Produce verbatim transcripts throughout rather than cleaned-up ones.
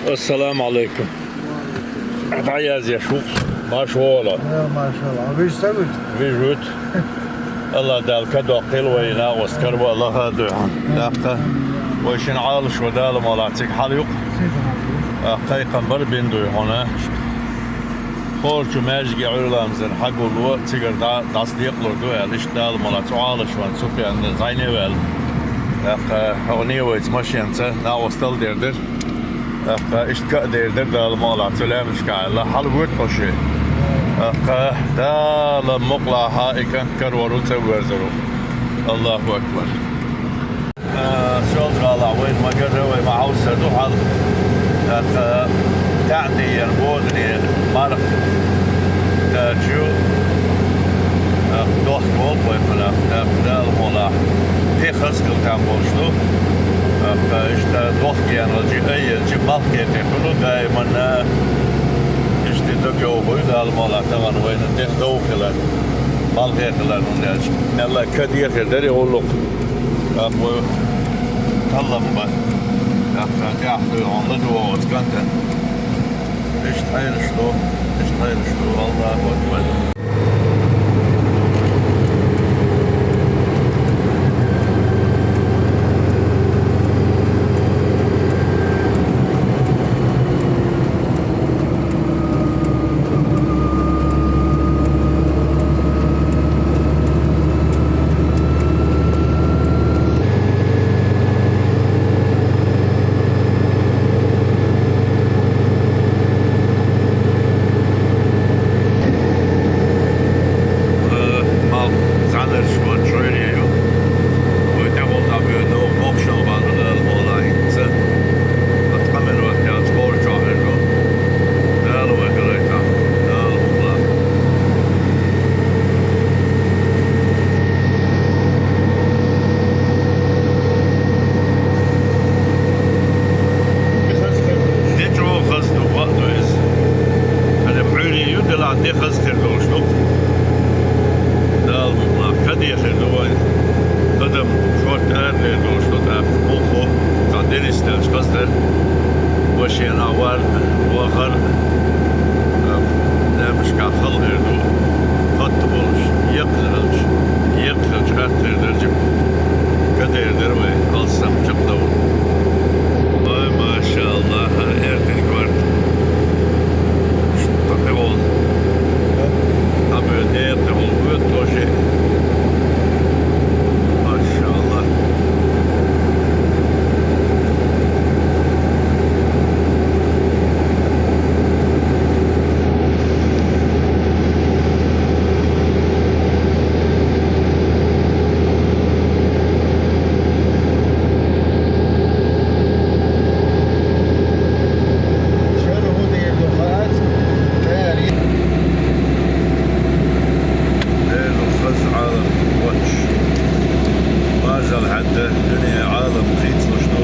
السلام عليكم. دعيا زي شوق. ما شاء الله. يا ما شاء الله. ويش سويت؟ ويش ويت؟ الله دال كدو قيل وينا وسكر والله هادو. دقة. ويشن عالش ودال مولاتك حليق. قيقا بربين دو هنا. Хорчу маьждиге Ӏуьйрламзан хьагулло, цигара дӀа-, дӀасадекъалур ду аьлла, иштта Дала мала цу Ӏалашван, Супьян, зӀайне а ваьлла. ТӀаккха хьо не вайца машенаца, накъостал дер дара. ТӀаккха иштта ка а дер дара Дала мала цу лаьмнашка Ӏаьлла, хьала вуьрт тхо ши. ТӀаккха Дала мукъалахьа и кӀант карор ву, цӀа верзар ву. Аллаху акбар. Э, Соьлжа-ГӀалахь вайна ма-гарра, вай ма хьовсар ду хьал. ТӀаккха таьӀдийяр бодане марха дачу, э, дохка волу вай хӀуна, тӀаккха Дала мукъалахь, пхи хаза хила там болуш ду. ТӀаккха иштта дохка еанарчу, айъелчу малхке тӀе хуьлу даиманна, иштта дог йовхуй Дала мукъалахь тахана вайна тӀе дов хилар, малхе хилар, хӀунда аьлча мелла каде хир дара и гӀуллакх. ТӀаккха вай таллам бан. ТӀаккха тӀаьхьа дуй хьуна ладугӀу оцу кӀантана. Иштта хьайраш ду, иштта хьайраш ду. Аллаху акбар. Э, мал занарш ван шойре ю. Вай тӀехула дӀабоьду, боккъал бан ду Дала мукъалахь хӀинца. Ткъа минот яц, кхоччохь хир ду. Дала вай хилайта, Дала мукъалахь. Де чӀогӀа хаза ду, ваъ ду иза. Хьале Ӏуьйре ю, делахь де хаза хир долуш ду. Дала мукъалахь, каде хир ду вайн. Адам шорта арадер долуш ду тӀаккха. Муххо, цхьа деррис делча хаза дара. Машенахь вар, вахар, лаьмнашкахь хала хир ду. Хатта болуш, екхна хилча, екхна хилча, хатта хир дара жима. Кадер дара вай, алссам чекхдовла. Ой, машаллахӀ, хӀара эртин корта. Шта тӀе волу? Абе, дера тӀе волу, вуьйцу тхо шиъ. МашаллахӀ. Делу хаза Ӏалам воцуш. Мазал хьаьдда дуьне Ӏалам хийцалуш ду.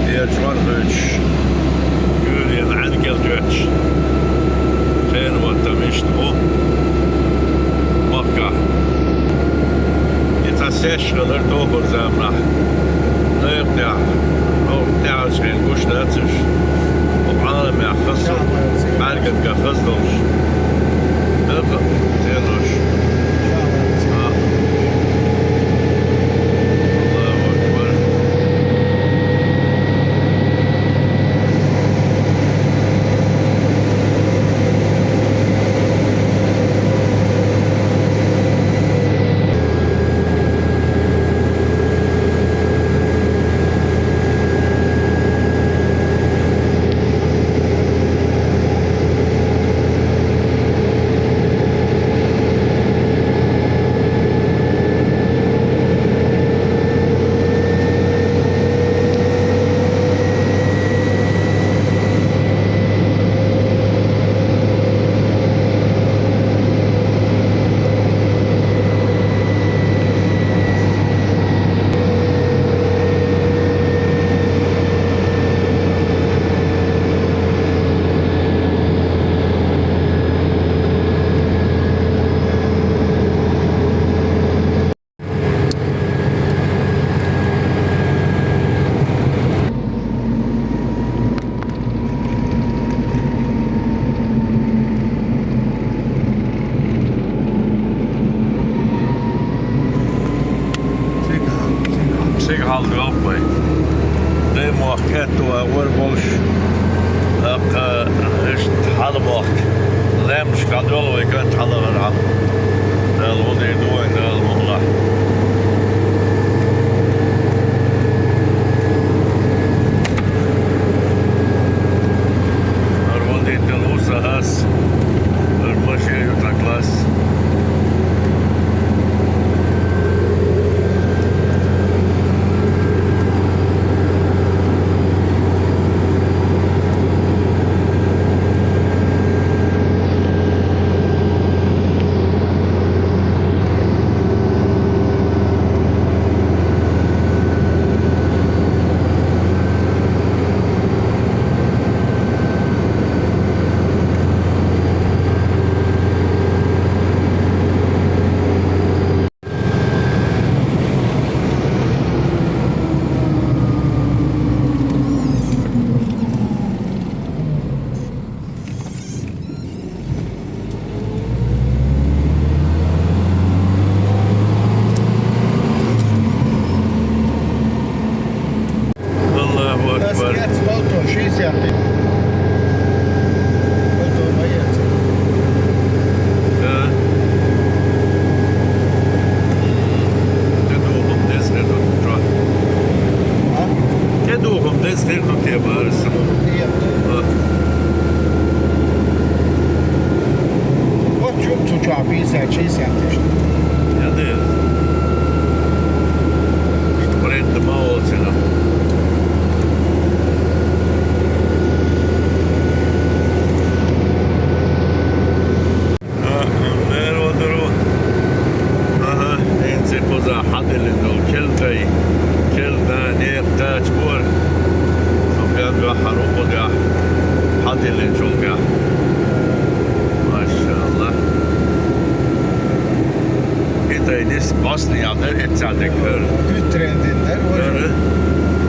Дера чӀор хуьйцуш, гуьйренан Ӏаьнгел доьттуш. Хенан ваттам иштта бу махкахь. И цхьа сеш хилар тохар заманахь. Найкъа тӀехь, хӀокху тӀаьхьарчу хенахь гуш дац уьш. ХӀокху Ӏаламехь хаза, бӀаьрган ган хаза долуш. Дакъа, цӀенош. Аллаху акбар. Бохк. Лаьмнашка дӀадоал вай кӀантий хьалхара Ӏам. Дала гӀо дойла вайна, Дала мукъ лахь. ХӀара водитель ву сан хьасса. ХӀара машен ю тхан класс. Аллаху акбар. Пять, полтора, шестьдесят. Полтора, боец. Да. М, ты духом десь хер тут, чё? А? Ты духом десь хер тут, я б говорю. Нет. А. Вот чё, чё, чё, пятьдесят, шестьдесят тысяч. Я не. Бред, да мало цена. А, а, дер, вот дер, вот. Ага, эн цепоза хьадиллина долу келдай, келда, некъ, тачбор. Со бен гахьа рукъу гахь, хьадиллинчул гахь. Машалла. И тайнис басни яда, эццадек хӀара. Уьттарен дин дара, вара. ХӀара,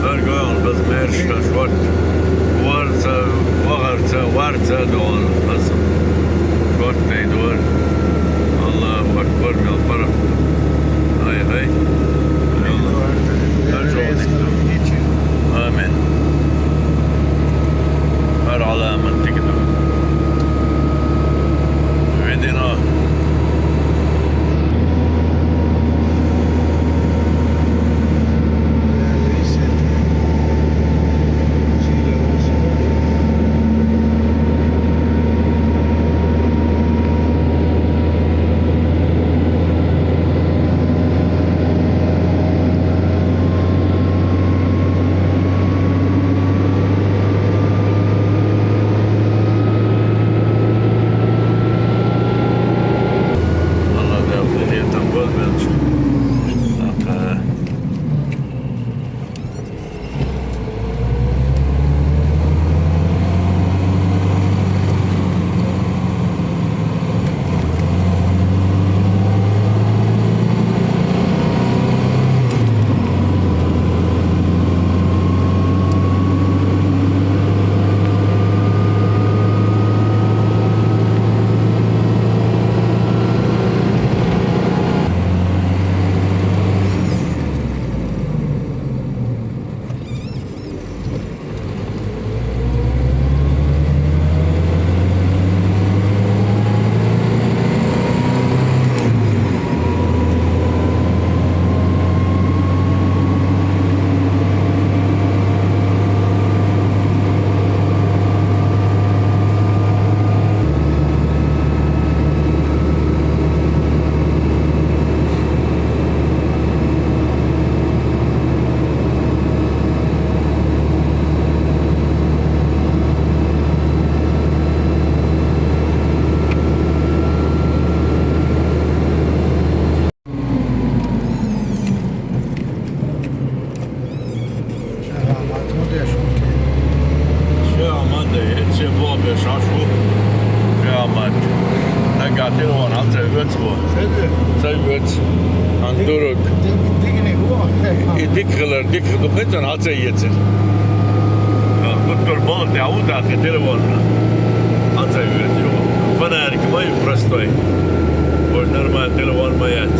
хӀара гоьгӀан хаза мерш, ша шорт. Варца, вахарца, варца долу хаза. Шорт тайна вара. Аллаху акбар, мел паргӀат. Ай, ай. Амин. ХӀара Ӏаламат дика ду. Ведено. Алла да хӀетам болбелча. Аха. Ша Ахьмад, хӀун деш ву те? Ша Ахьмад, э, хӀетте боху беш Ӏаш ву. Ша Ахьмад. Нагахь телефон хьан ца оьцу бо? Ца оьцу. Ца оьцу. Хьан дураг. Диг-, дигниг ву. И дика хилар, дика ду, хӀинца хьан ца оьцу. А, гуттар болу тӀехь ву тӀаккха телефон. Хьан ца оьцу. Фонарик ма ю простой. Может, нормально телефон ма яц.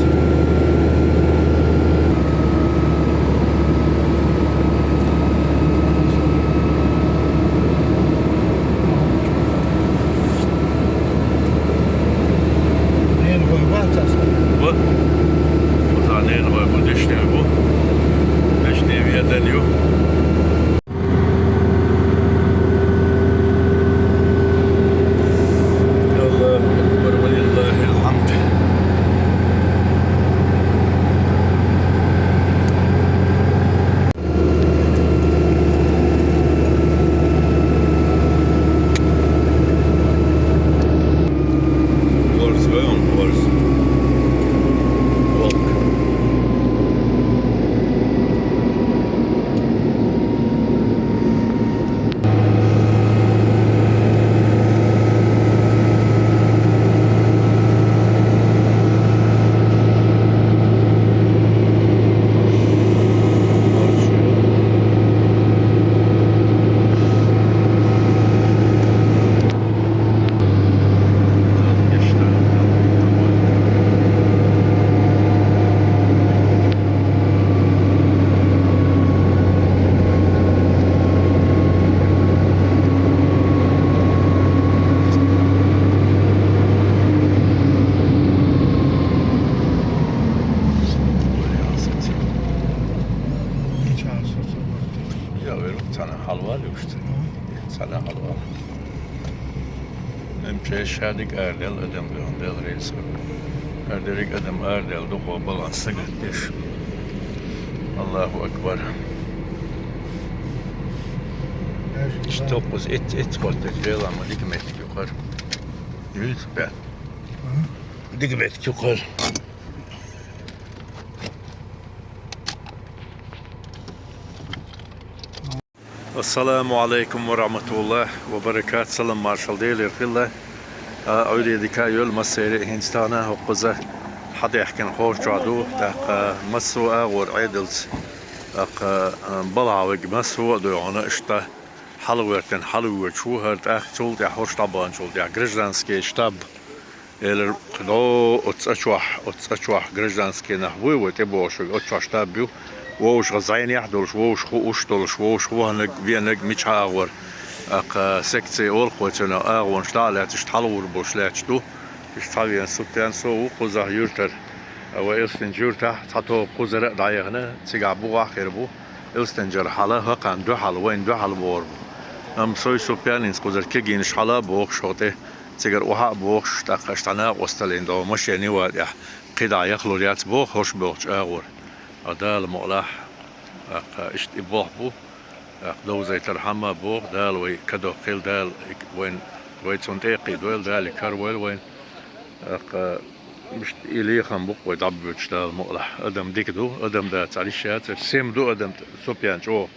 Цхьана хьалвала. М Ч С шадик араделла адам вехан, Дала реза хуьлда. Ардерриг адам араделла дукхо балан сагатдеш. Аллаху акбар. Иштта кхуза итт, итт хоттачу Дела ма дика меттиг юкъара. Юйцу бен. Дика меттиг юкъара. Ассаламу алайкум ва рахматуллахи ва баракату. Салам маршал Делера хилла. А, Ӏуйре дика йойла массеран а. ХӀинца тахана хӀокхуза хьадаьхкина хӀора чохь ду. ТӀаккха массо а агӀор Ӏедалца. ТӀаккха, а, балхьа вега массо а дойгӀана иштта хьалавоьртина, хьалавоьдуш ву хӀара тӀаккха цул тӀаьхьа хӀорш дӀабаханчул тӀаьхьа гражданский штаб. Элира, кхидӀа оцу цӀа чохь, оцу цӀа чохь гражданский нах буй вай тӀебогӀуш верг, оцу чохь штаб ю. Вовшах зӀенехь а долуш, вовшах хууш а долуш, вовшах ваханарг, венарг мичахьа агӀор, тӀаккха секци олу кхо цуьнан агӀонаш дӀа а лаьцна, иштта хьалавур болуш лаьтташ ду. Иштта цхьа вен Супьян со ву кхузахь юьртара. Вай Элстинчу юьртахь цхьа тоба кхузара а дӀаяхана, цигахь бухахь а хир бу. Элстинчара хьала, хӀокхарна дуьхьал, вайна дуьхьал бохур бу. Амма со, Супьян, хӀинца кхузара кегийнаш хьала а бохуш хӀокху тӀе, цигара охьа а бохуш, тӀаккха аша цхьа накъосталлин догӀу машен йи ван тӀехь, кхидӀа яхлур яц боху хӀорш боьлхучу агӀор. Ткъа Дала мукъалахь, тӀаккха иштта и болх бу, тӀаккха довзийтархьама а боху, Дала вай кадоккхийла, Дала и вайн, вай цунна тӀе а кхийдойла, Дала и каравойла вайн. ТӀаккха иштта и лехам бу-кх вай дӀабоьдуш, Дала мукъалахь. Адам дика ду, адам дацахьара йиш яцара, сема ду адам, Супьян, чӀогӀа.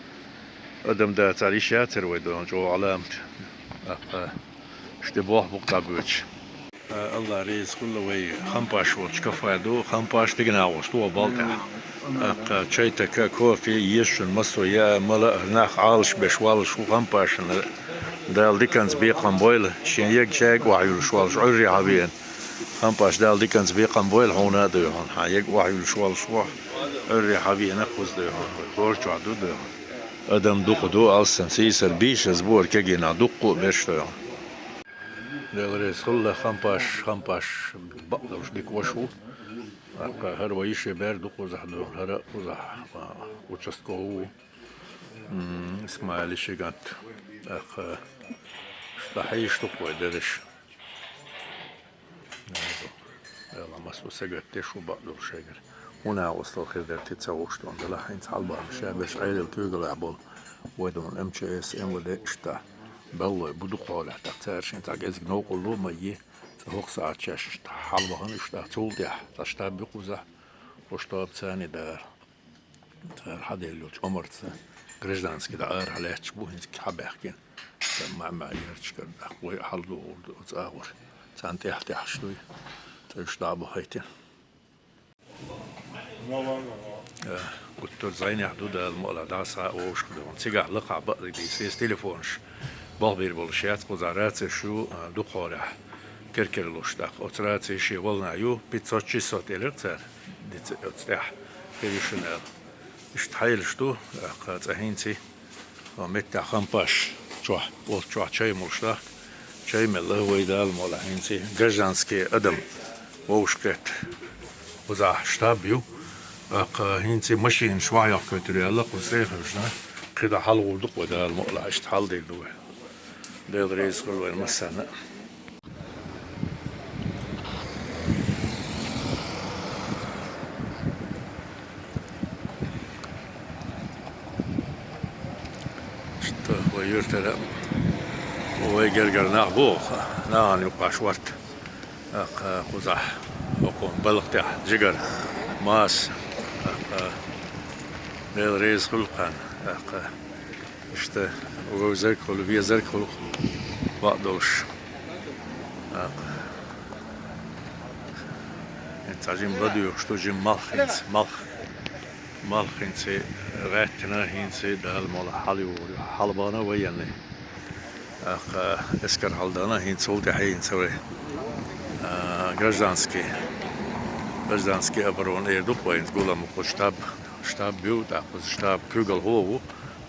Адам дацахьара йиш яцара вай дона чӀогӀа Ӏаламат. ТӀаккха иштта болх бу-кх дӀабоьдуш. Алла реза хуьлда, вай Хампаш волчу кафе ду, Хампаш дика нах ву, стол балла тӀехь. ТӀаккха чай, така, кофе, ешшина массо а яа, мала а, нах Ӏалашбеш, валлаш ву Хампашна. Дала диканца бекхам бойла, шен ег чаьрга охьаюлуш валлаш, Ӏуьйре хьан веана. Хампаш, Дала диканца бекхам бойла хьуна а, дуй хьуна, хьан ег охьаюлуш валлаш ву, Ӏуьйре хьан веана кхуза, дуй хьуна, вай хӀора чохь ду, дуй хьуна. Адам дукха ду, алсам, сийсара, бийшаза бу хӀара кегийнах, дуккха а берш, дуй хьуна. Дела реза хуьлда, Хампаш, Хампаш бакъдолуш дика ваша ву. ТӀаккха хӀара вай йиши бер ду кхузахь, дуй хьуна, хӀара кхузахь, а, участковый ву. М, Исмаил йиши гӀант. ТӀаккха иштта хьийзаш ду-кх вай дерриш. Дела массо а сагатдеш ву бакъдолуш шайгара. ХӀун а устал хир дара те ца хууш, тхуна делахь хӀинца хьалабахана ша берш Ӏедалан куьйгаллехь болу. Вай дуьхьал М Ч С, М В Д иштта баллой бу дукхахьолехь, тӀаккха цара шайн цхьа кӀезиг новкъарло а ма йи, цкъа хӀокху сахьтехь шаьш иштта хьалабахана иштта, цул тӀаьхьа цхьа штаб ю кхузахь, хӀокху штабаца царна дара. Цара хьаделла йолчу омарца гражданский дӀа арахьа лаьтташ бу, хӀинца хьабаьхкина. Цара маьӀ-маьӀ ярташкара даккха вай а хьаладугӀур ду оцу агӀор. Царна тӀаьхьа-тӀаьхьаш дуй, цара уьш дӀа а бахийтина. Э, гуттар а зӀенехь ду, Дала мукъалахь, дӀа а схьа а вовшах а ду. Цигахь лакхахь бакъдерг дийцира иза, телефонаш болх бийр болуш яц, кхузахь рацеш ю, а, дукхахьолехь кер-керлуш, тӀаккха оцу рацеш шен волна ю, пятьсот-шестьсот элира цара, диц оцу тӀехь хир ю шуна аьлла. Иштта хьелаш ду, тӀаккха цкъа хӀинца, а, меттехь Хампаш чохь, волччохь чай молуш дахка. Чай мелла, вай Дала мукъалахь, хӀинца гражданский адам вовшахкхетта кхузахь штаб ю. ТӀаккха хӀинца машинаш вахьйохкуьйтур яьлла кхуза тӀе а хевшина, кхидӀа хьалагӀур ду-кх вай Дала мукъалахь, иштта хьаладийр ду вай. Дела реза хуьлда вайн массарна а. Иштта вай юьртара вай гергара нах бу, нахана юккъахь шорта. ТӀаккха кхузахь хӀокхунна балха тӀехь жигара, маса. ТӀаккха Дела реза хуьлда кхарна. ТӀаккха иштта вевзарг хуьлу, везарг хуьлу бакъдолуш. ТӀаккха хӀинца жима ладоьгӀуш ду, жима малх хӀинца, малх. Малх хӀинца гӀаьттина, хӀинца Дала мукъалахь хьалайогӀур ю, хьалабахана военный. ТӀаккха эскар хьаладахана, хӀинца цул тӀаьхьа хӀинца вай, а, гражданский, гражданский оборона эр ду-кх вай, хӀинца гуламах кху штаб, штаб ю, тӀаккха кхуза штаб куьйгалхо а ву,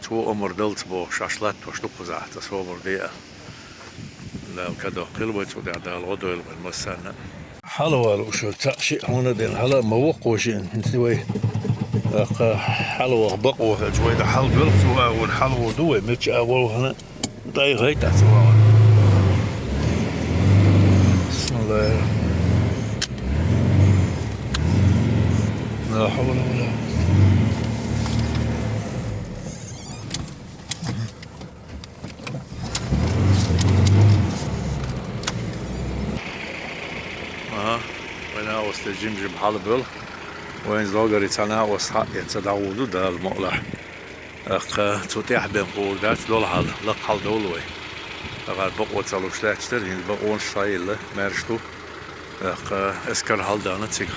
цо омра даллалц бохуш, аш латтош ду кхузахь, цкъа собар де а. Дала кадоккхийла вай цу тӀехь, Дала гӀо дойла вайн массарна. Хьалавала уьш цхьаъ-шиъ хьуна ден, хьала а ма воккхо шиъ, хӀинца вай. ТӀаккха хьалаваха бакъо хилча, вай дан хьалабоьлху цу агӀор, хьалавур ду вай, мича а вовхана. ТӀай гӀайта ца вагӀа. بسم الله. لا حول ولا قوة. Ага, вайн накъостий жим-жим хьалабевлла. Вайн зогари цхьа накъост хьаэца дӀагӀур ду Дала мукъалахь. ТӀаккха цу тӀехь бен хуур дац, дола хьал, лакха хьал довла вай. ТӀаккха бакъо ца луш лаьтташ дара, хӀинца бакъонаш схьаелла, маьрша ду. ТӀаккха эскар хьалдаьнна цига.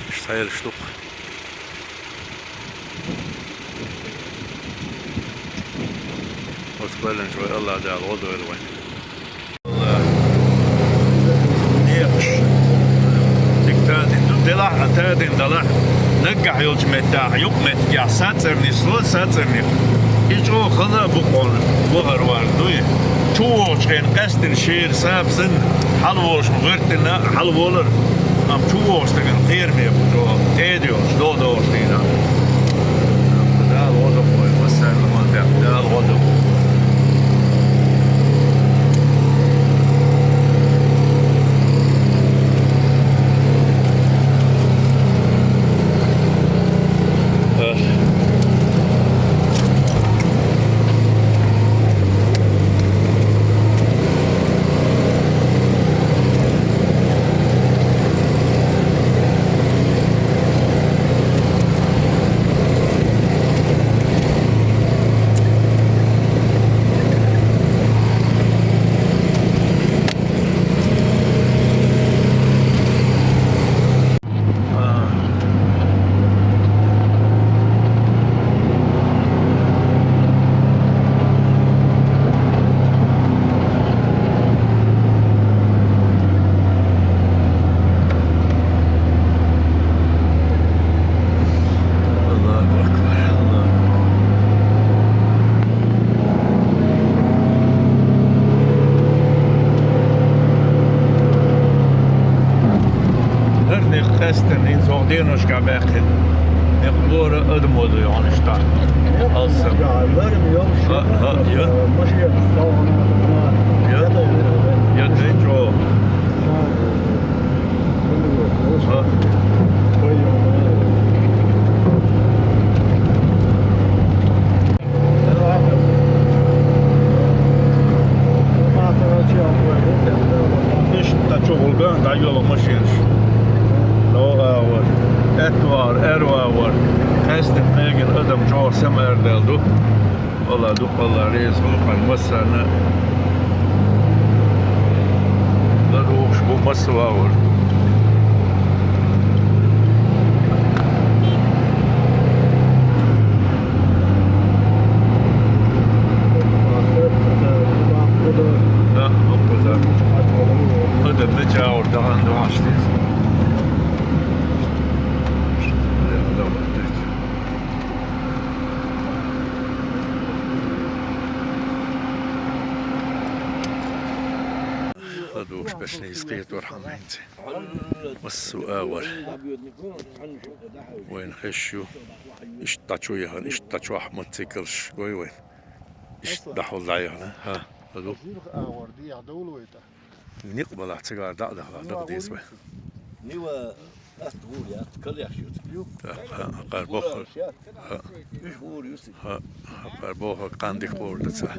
Иштта хьаелаш ду-кх. Оцу кхоьллинчу вай АллахӀ Дала гӀо дойла вайн. Некъаш. Дика тадина ду, делахь а тадина далахь, наггахь йолчу меттехь, юкъаметтигехь сацарнис ло, сацарнех. И чӀогӀа хала а бу кхунна, вахар вар дуй. Чу вогӀучу хенахь къаьстина шера саба санна, хьалаволуш ма гӀоьртина, хьалаволар. Амма чу вогӀучу стагана кхераме бу чӀогӀа, тӀеда йолуш, догӀу догӀуш дийнахь. Дала гӀо до вай, массарна а, Дала гӀо до. Аллаху акбар, Аллаху акбар. ХӀара некъ къаьсттина хӀинца хӀокху деношкахь баьккхина. Некъ лора адамо ду йоӀана иштта. Алсам. ХӀаъ, хӀаъ, я. Я. Я, тӀе чӀогӀа. ХӀаъ. Иштта чу гӀулбан дӀайолу машенаш. НогӀа вара, аьтта вара, аьрру вара. Къаьсттина кхайкхина адам чӀогӀа самаьрдаьлла ду. Валла, дукха Алла реза хуьлда массарна. ЛадугӀуш бу массо а вахар. Да, хӀокхуза. Адам ма чагӀур дахана дуьхьал деза. ЛадугӀуш бешнийца кхетор хьан хӀинца. Массо а вара. Вайна хезаш ю. Иштта дӀа чу яхана, иштта дӀа чохь мотоциклаш гой вайна. Иштта дӀахьул дӀаяхана. ХӀа, хӀа ду. Зурх а вара, дехьа довла вай тӀа. Никъ балахь цигара дӀа а дахалахь, дакха деза вай. Нива атта гӀур яц, калъеш ю цига. ХӀа, хӀа, хӀа, кхара боху. ХӀа. Уьш гӀур ю цига. ХӀа, хӀа, кхара боху, кхандих гӀур ду ца.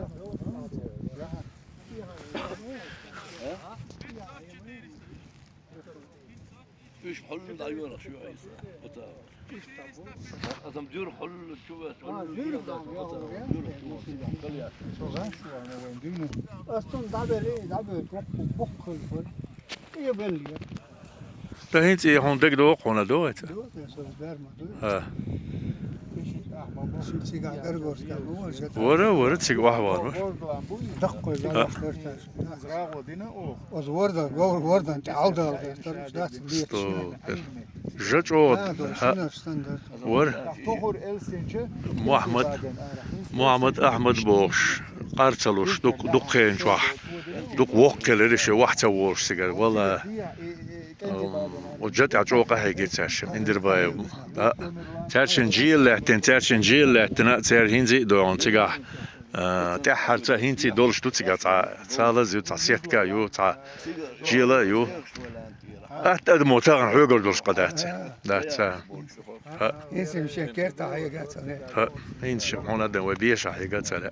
Уьш хьулла дӀайолахь шу Ӏийса. Ота. Аса дуьра хьулла чу вес, хьулла чу вес, ота, дуьра чу вес. Калъеш. Со гӀаш ву, ана вайн дуьйна. Ас цунна дӀабели, дӀабели, боккха, боккха хила бара. И белли. Та хӀинца и хьуна дагадогӀу хьуна ду вайца? Ду, те со берма ду. ХӀа. Ши цигахь Горгорска ма вара, жа. Вара, вара, цига охьаван вара. Даккхой галаш дарташ. Зрагу дина оха. Оз вордан, говр вордан, тӀе хьалдал дартар, дац леташ. Сто. Жа чӀогӀа. Да, да, хӀа. Шинар стандарт. Вара. Тохур элсенча. Мухьаммад, Мухьаммад Ахьмад бохуш, къар ца луш, дукха, дукха хенан чохь, дукха воккха хилира шен, вахь ца волуш цигара, вала. Ам, оцу жа тӀехь чӀогӀа къахьегира цаьршинна, Индирбаев. А, цаьршинна жийла лаьттина, цаьршинна жийла лаьттина, церан хӀинца а догӀун цигахь. А, тӀаьххьарца хӀинца долуш ду цига цхьа, цхьа лаза ю, цхьа сетка ю, цхьа чела а ю. Атта адамо тахана хьоьгара долуш къа дац. Дац. ХӀа. ХӀинца шен керта хьега ца ле. ХӀа, хӀинца шен хьуна дан вай беша хьега ца ле.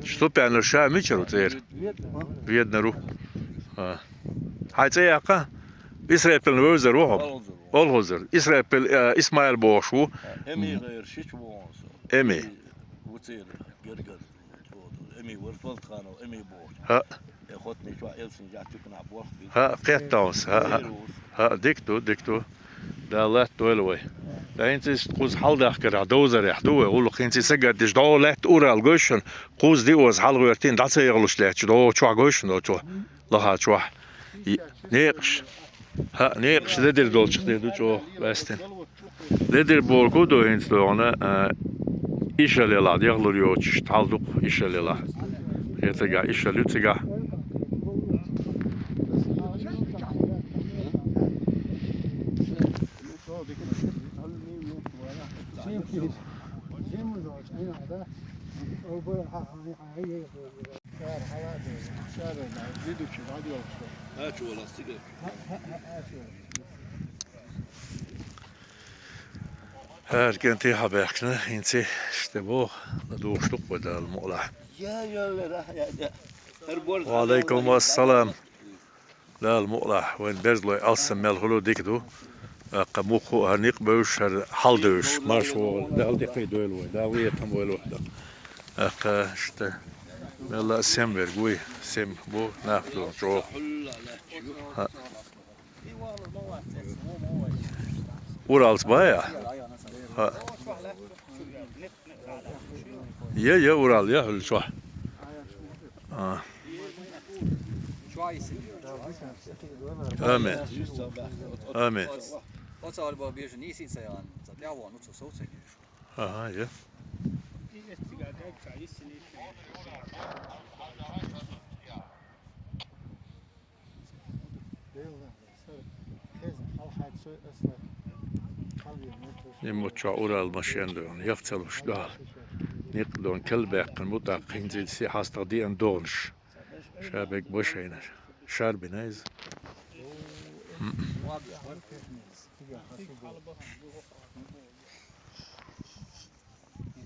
Ступяна ша мичара ву цӀера? Веднару. ХӀа. Хьайн цӀе яккха? Исрапилна вевзар ву хьо? Олхазар. Исрапил, а, Исмаил бохуш ву. Эми гӀайр шича вогӀун со. Эми. Ву цӀера гергара. Эми вара Солтханов, Эми бохуш. ХӀа. Э, хотни чохь элсин жа туькнахь болх бу. ХӀа, кхетталлас, хӀа, хӀа. ХӀа, дика ду, дика ду. Дала латта дойла вай. Да хӀинца иштта кхуза хьалдахкарехь, довзарехь ду вай, гӀуллакх хӀинца и сагатдеш, дӀо лаьтта урал гойшан, кхуза диоза хьалгӀоьртина, дӀа ца яхалуш лаьтташ, дӀо чохь гойшан, дӀо чохь, лаха чохь. И, некъаш. ХӀаъ, некъаш ледира долчух де ду чӀогӀа, ваьстина. Ледира бохург хӀун ду хӀинца догӀана, а, ишал елахь, дехлур йоцуш, тхьал дукха ишал елахь. Кхетаргахь ишал ю цигахь. ХӀара кӀентий хьабаьхкина, хӀинца иштта боху, ладугӀуш ду-кх вай, Дала мукъалахь. Ва Ӏалайкум ассалам. Дала мукъалахь, вайн берзалой алссам мел хуьлу дика ду. ТӀаккха муха хӀара некъ бевзаш, хӀара хьал девзаш, марша вогӀу, Дала тӀекхийдойла вай, Дала ве там войла вай. ТӀаккха иштта мелла а сема верг вуй, сема бу, нах ду чӀогӀа. ХӀаъ. Уралц бай ахь? ХӀаъ. Я, я, Урал, я, хӀуьлла чохь. А. Амин. Амин. Ага, я. Нимма чохь Урал машен ду, яхцалуш дуьхьал. Некъ дон кел баьккхина бу, тӀаккха хӀинца се хьастагӀа деана догӀанаш. Ша бег башайна. Шар бина иза.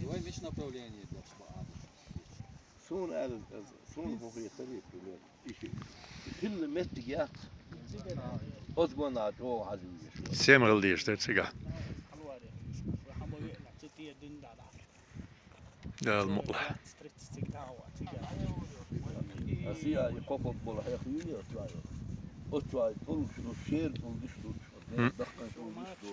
Вай мичу направление долуш бу Ӏадаташ? Суна аьлла, суна бу хетарий, пример. И хи-, хилла меттиг яц. Оцу гонна чӀогӀа хьажа везаш вара. Сема хила дезаш дара цигахь. Дала мукъалахь. Аса я и кхо-кхо болу хьех юй оцу чохь. Оцу чохь тӀулгаш ду, шера тӀулгаш ду. М. Дахкан тӀулгаш ду.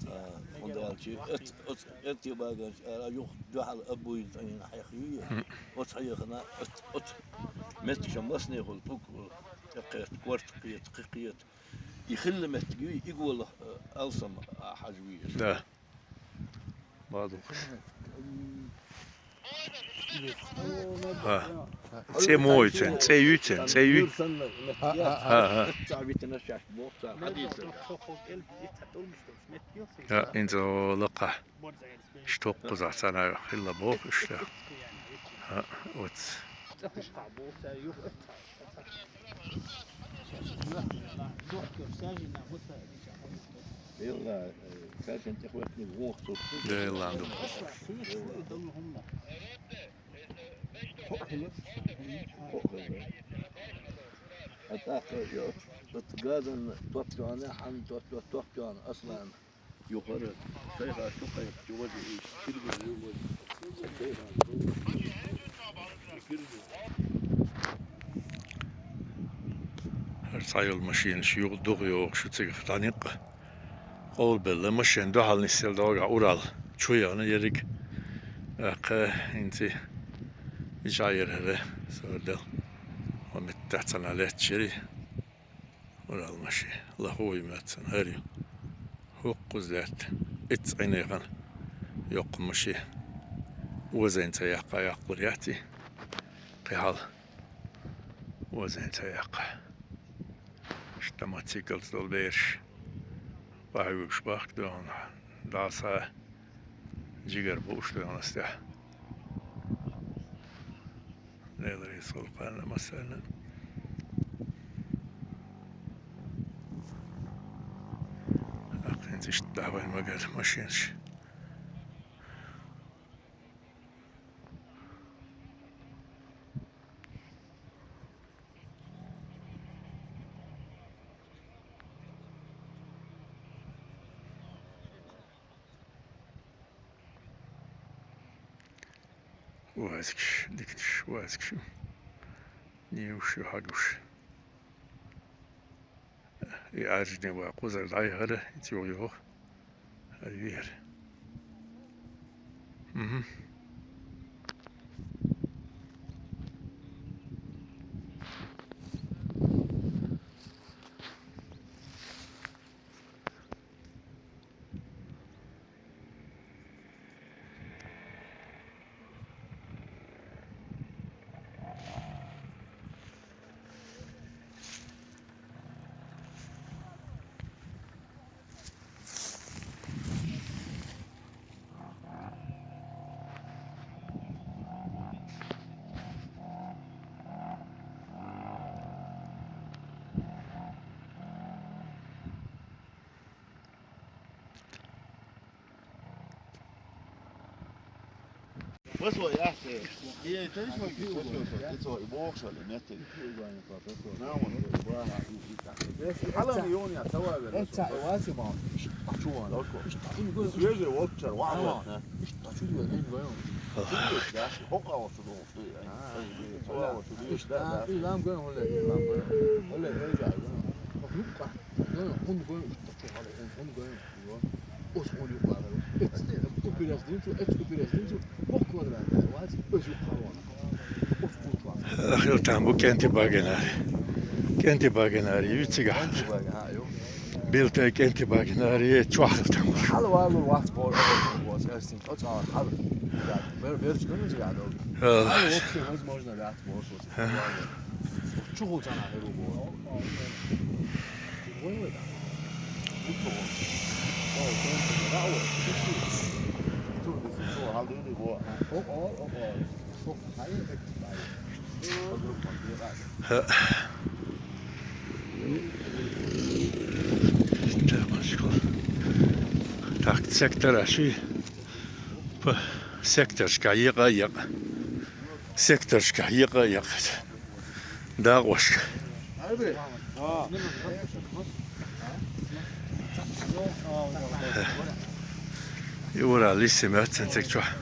А, хӀунда аьлча, эц-, оцу эрте баганчу ара юха дуьхьал а буйна цӀайна хьех юй. М. Оцу хьехана, оц-, оцу меттигашан массанехула тӀулг тӀекхетта, корта кхета, кхин кхета. И хилла меттиг юй, и гола, а, алсам, а, хьажа везаш. Да. Бадукъаш. ХӀа. ЦӀе мо ю цуьнан, цӀе ю цуьнан, цӀе ю. ХӀа, хӀа. ХӀа, хӀинца лакха. Иштта хӀокхузахь цхьана хилла боху иштта. ХӀа, оц. Делла, э, кашин тӀехвоьттиниг вон цо. Делла ду. Хо хила. Хо хила. А тӀаккха йо, тот газан топ тоьхна, хьан топ, топ, топ тоьхна, Аслан. Юхара сайга шу кхайкхачу важа и киргиза ю вай. ХӀара цхьайолу машенаш юха духа йогӀуш ю цига дӀаникъа. Къовлабелла машен дуьхьал нисъелла догӀу Урал. Чу яхана ерриг. ТӀаккха хӀинца и чӀагӀъяр хӀара, сардал. Ва меттахь цхьана лаьтташ яри. Урал машен. Лахуй мацан хӀара ю. ХӀокхуза лаьтта. Итт къинехана йоккха машен. Озайн ца яккха, яккхалур яц и. Кхин хьал. Озайн ца яккха. Иштта мотоциклца долу бераш. Бахьуьйгуш бахка догӀна. ДӀаса. Жигара бууш ду хьуна ас тӀехь. Делан реза хуьлда кхарна массарна. ТӀаккха хӀинца иштта дӀаваьлла магар машинаш. Вазкаш, диканаш, вазкаш ю. Нийвш ю, хьагуш. И Ӏаьржа ден ван кхузара дӀайхара, и цӀе йогӀу. Ай вихьар. Мгм. بس هو يا أخي، هي تجمع كيلو، بس هو يبوخ شو اللي ميتين. نعم. حلم يوني أتوا بلا. شو أنا؟ سويجي واتشر وعوتنا. Ахир там бу кӀентий багенар. КӀентий багенар ю цигахь. Билтай кӀентий багенар е чохь хила там бу. Хьала валур вац боху, боху, эрсин, тӀо цӀа хьала. Бер-, берч гуна цигахь долу. Хьала вообще возможно вац боху. Чу хул цана хӀеру боху. Так, сектор аш ю. П-, секторшка екъа, екъа. Секторшка екъа, екъа. Дакъошка. И ура, лисси моьттан цига чохь.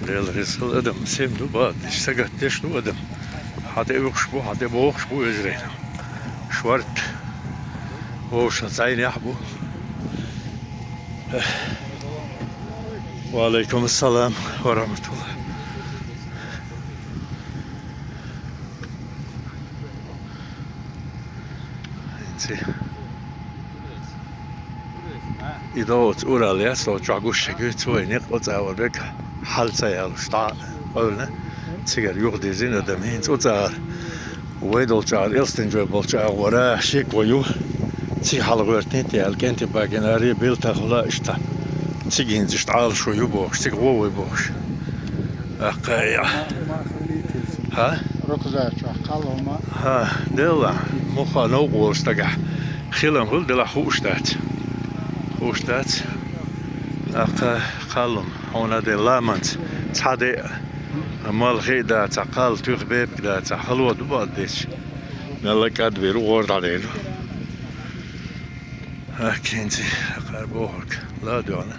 Делан реза хуьлда, адам сема ду, бакъдеш, сагатдеш ду адам. Хьан тӀе уьхуш бу, хьан тӀе бохуш бу вежарий. Шорта. Вовшан цӀайнехь бу. Ва алейкум ассалам ва рахматуллах. ХӀинца. И догӀу оцу урал яц, со чохь гуш шегуьйцу вай, некъ оцу агӀор берг хьал ца ялуш дӀа а къевлина, цигара юхадирзина адам хӀинца оцу агӀор. Вай долчу агӀор, Элстинчой болчу агӀора шеко ю. Цига хьалагӀоьртинийта аьлла, кӀентий багинаре, Бельтахула иштта. Цига хӀинца иштта Ӏалашо ю бохуш, цига гӀо вай бохуш. Аккха, я. ХӀа? Рокуза чохь кхалла хӀума. ХӀа, делла, муха новкъа волу стагахь. Хилам хуьлу делахь хууш дац. Хууш дац. Аккха, кхалла хӀума. Хьуна де ламанца. Цхьа де. Мала хи а дацахь, кхалла туьха бепиг дацахь. Хало ду бакъдеш. Мелла кӀадбийр ву гӀор дӀадер ду. Аккхинца, кхара бохург. Ла а доьгӀна.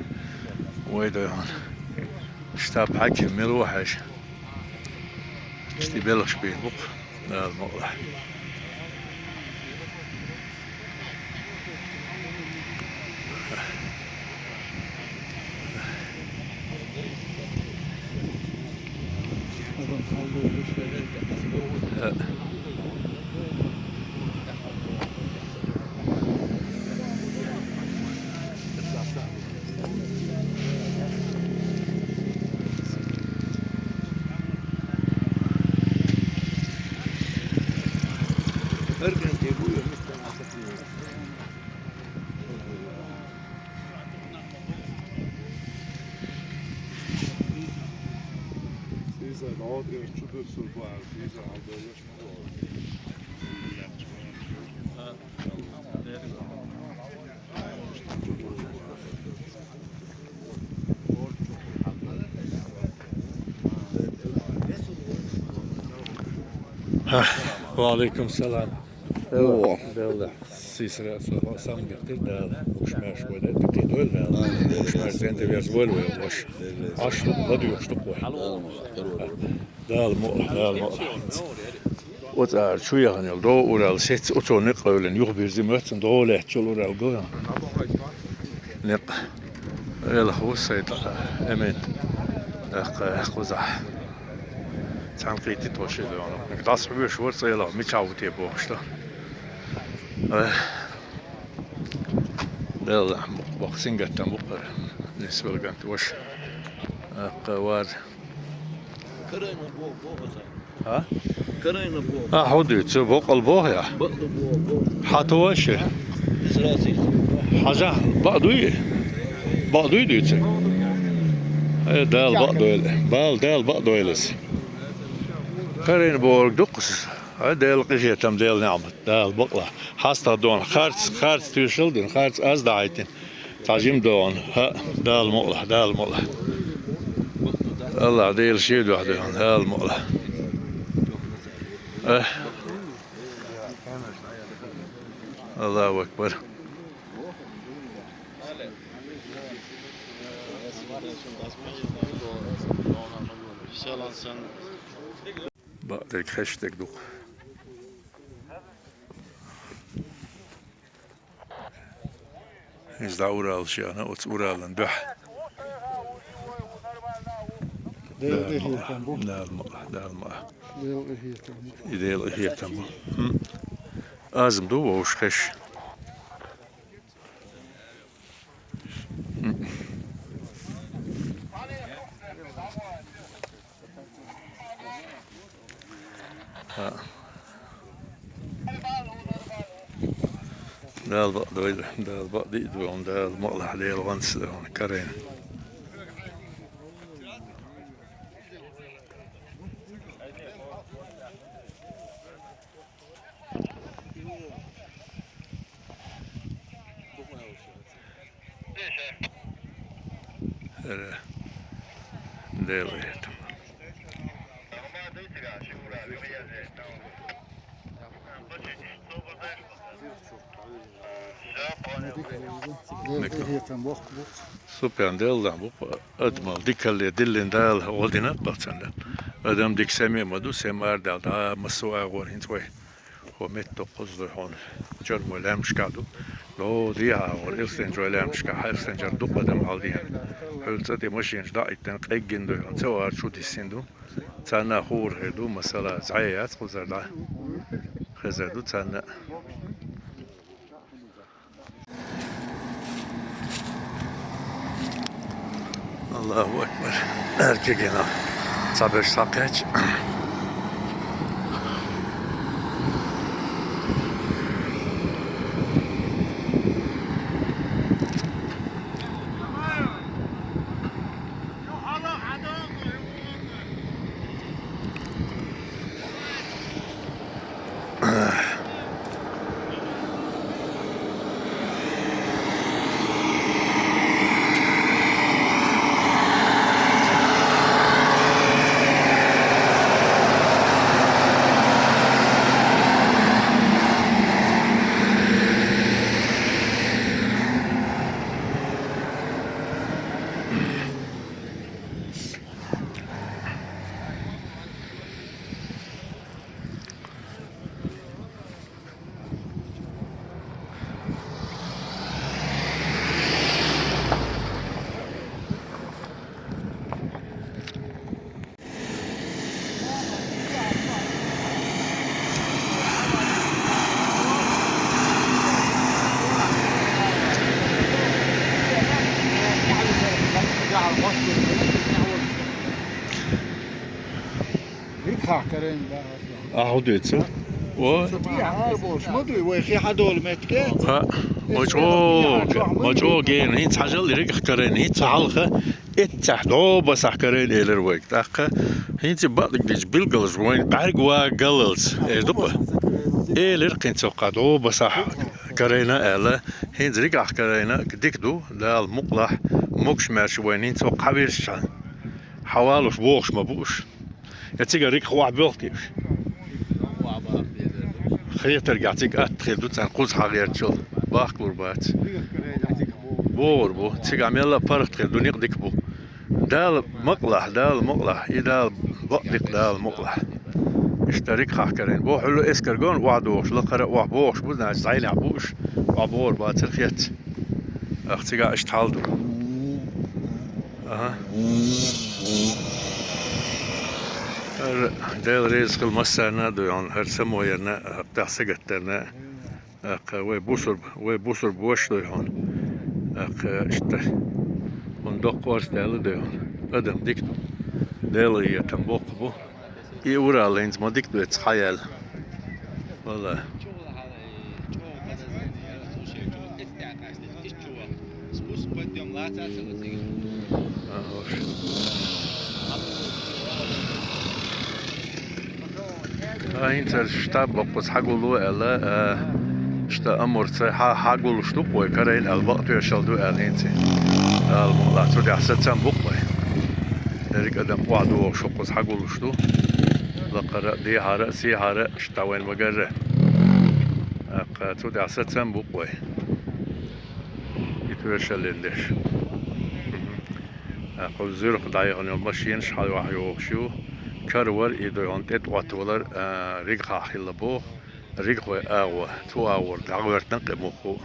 Вай доьгӀна. Штаб хьаьким мила ву хьаьжа? Иштта белхаш бийр бу-кх, Дала мукъалахь. Ва алейкум салам. О. Белла. Сисра сам гертир Дала. Ушмаш войда дикидой Дала. Ушмаш зенде верзвой вой вош. Ашлу ладу юштук вой. Дала мо, Дала мо. Оцар чу яханел до урал сец оцо некъ ойлен юх бирзи мөцн до лечул урал го. Некъ. Эл хусайт эмин. Ах, хуза. Цан кити тоши леоно. Дас хубеш ворца эл мичаву те бошта. Э. Белла, боксинг аттан букъар. Нисбалгант вош. Акъавар. Карайна бо, бо, бо. А? Карайна бо. А, худуй, цу бокъал бо я. Бо, бо, бо. Хату ваше. Израси. Хаза, бадуй. Бадуй дуйцу. Э, Дала бадуйлас. Бал, Дала бадуйлас. Карайна бо дукъс. Ай, Дала къижетам, Дала ниъмат, Дала бакъла. Хаста дон, харц, харц туьшал дин, харц аз даайтин. Тажим дон, ха, Дала мукъла, Дала мукъла. Аллах, Дала ши дуьхьа дон, Дала мукъла. Э. Аллаху акбар. Ба, дерг хеш дерг дук. Иза урал шана, оц уралан дуьхь. Дел Дала эхетам бу. Дала ма, Дала ма. Дел эхетам бу. И Дела эхетам бу. Хм. Азм ду вовш хеш. Ха. Дала бакъ дойла, Дала бакъ диъ дойла, Дала мукъла, Дала ванц дойла, карен. Ара. Делает. Супян делла бу, адамал дикалле диллин Дала гӀо динат бацанда. Адам дика сема ма ду, сема ардал да, массо агӀор хӀинца вай. Хьо меттахъ кхузлур хьуна. Чормо лаьмнашкахь ду. Ло, дехьа агӀор, ирсен чой лаьмнашкахь, ирсен чар дукха адам хьалдехьа. Хьуьлла цӀа тӀе машинаш дӀа а иттина, къеггина ду хьуна, ца вар чу диссина ду. Царна хуур хир ду, масала, зӀе яц кхузар дӀа. Хезар ду царна. Аллаху акбар. Эркигина. Цабеш сакъеч. Ахьу дуьйцу. О. Ха, ма чӀогӀа, ма чӀогӀа гена, хӀинца хьажал, дерригах карийна, хӀинца хьалха, эт Цхьа дӀо басахь карайна элира вайга. ТӀаккха хӀинца бакъдерг дича билгалаш вайна бӀаргавагаллалц, эр ду-кх. Элира кхин цоккха дӀо басахь карайна аьлла. ХӀинца ригахь карайна дика ду, Дала мукъалахь, могуш-маьрша вайна хӀинца цо кхавирзича. Хьавалуш бохуш ма бу уж. Я цига ригах охьабоьлху те уж? Хетаргахь цига атта хир ду, царна кхуза хьагӀертачул бахкалур бац. БогӀур бу, цигахь мелла а паргӀат хир ду, никъ дика бу. Дала мукъалахь, Дала мукъалахь, и Дала бакъдерг Дала мукъалахь. Иштта ригахь карайна. Боху хьуьлла эскаргон охьадогӀуш, лакхара а охьабогӀуш бу, значит, зӀайнехь бу уж, охьабогӀур бацара хетта. Ах, цигахь иштта хьал ду. Аха. ХӀара Дела реза хила массарна а ду хьуна, хӀара самоярна, хӀара тӀехь сагатдарна. ТӀаккха вай бусурба, вай бусурба ваша ду хьуна. ТӀаккха иштта хӀуна доккха орца даьлла ду хьуна. Адам дика ду. Дела гӀетам боккха бу. И урал хӀинца ма дика ду эццахь хьаяьлла. Валла. А, хӀинца штаб баккхуза хьагулло аьлла, а, иштта амурца хьа-, хьагуллуш ду-кх вай, карайна аьлла, бакъ тоьшалла ду аьлла хӀинца. Дала мукъалахь, цу тӀехь сацам бу-кх вай. Дерриг адам охьадогӀуш хӀокхуза хьагуллуш ду. Лакхара а, дехьара а, сехьара а, иштта вайна ма-гарра. ТӀаккха цу тӀехь сацам бу-кх вай. И тоьшаллин деш. ТӀаккха зуьрах дӀаяхана йолу машенаш хьалавахь йогӀуш ю. Каравар и ду хьуна, тӀе тӀоттавалар, а, ригахь хилла боху. Ригах вай агӀо, цу агӀор дӀагӀоьртина кхин муха а.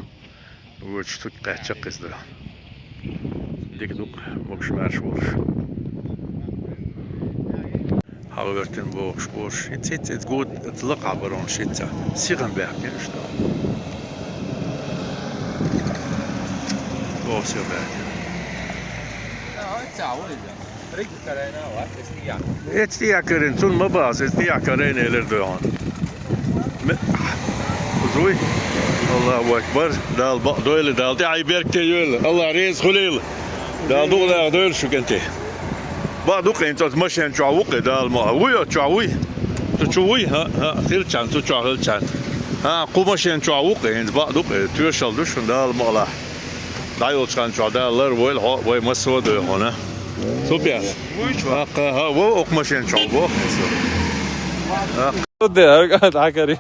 Вуьйцуш цу кхаьчча кхиз ду. Дика ду-кх, могуш-маьрша волуш. ХьагӀоьртина бохуш, бохуш. ХӀинца, хӀинца, хӀинца гуд, хӀинца лакхахь барон шица. Сиха баьхкина уьш ду. Боху сиха баьхкина. Эцтехь карийна, цунна ма бахьа, эцтехь карийна элира ду хьуна. Ме-, зуй. Аллаху акбар. Дала бакъ дойла, Дала тӀаьхье беркате йойла. Аллах реза хуьлийла. Дала дукха наха дойла шу кӀентий. Бакъ ду-кх хӀинца оцу машен чохь ву-кх и, Дала ма-, вуй оцу чохь, вуй. Цу чу вуй, хӀа, хӀа, хилчахьана, цу чохь хилчахьана. ХӀа, кху машен чохь ву-кх и, хӀинца бакъ ду-кх и, тоьшалла ду шуна, Дала мукъалахь. ДӀайолчу хан чохь Дала ларвойла хьо а, вай массо а дойла хьуна. Супер. ТӀаккха, хӀа, вов, окху машен чохь боху хӀинца. ТӀаккха. Де, дӀакари.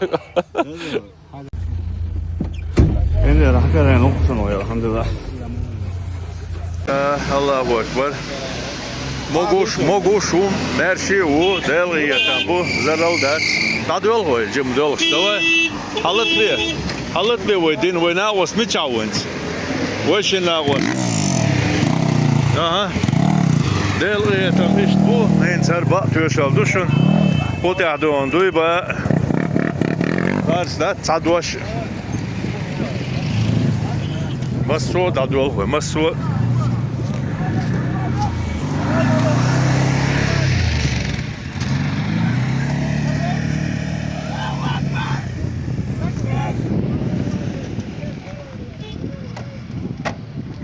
Эндера хьакарийна ву-кх шуна вай, алхьамдулиллахӀ. А, Аллаху акбар. Могуш, могуш ву, маьрша а ву, Делан гӀетам бу, зарал дац. ДӀадоьлху вай, жима доьлхуш. Давай. Хьалатбе. Хьалатбе вай дин, вай накъост мичахь ву хӀинца? Вай шина накъост. Аха. Делан гӀетам иштта бу, хӀинца хӀара бакъ тоьшалла ду шуна. Кху тӀехь дуьйна дуй бан. Харц дац, цхьа дош. Массо а дӀадоьлху вай, массо а.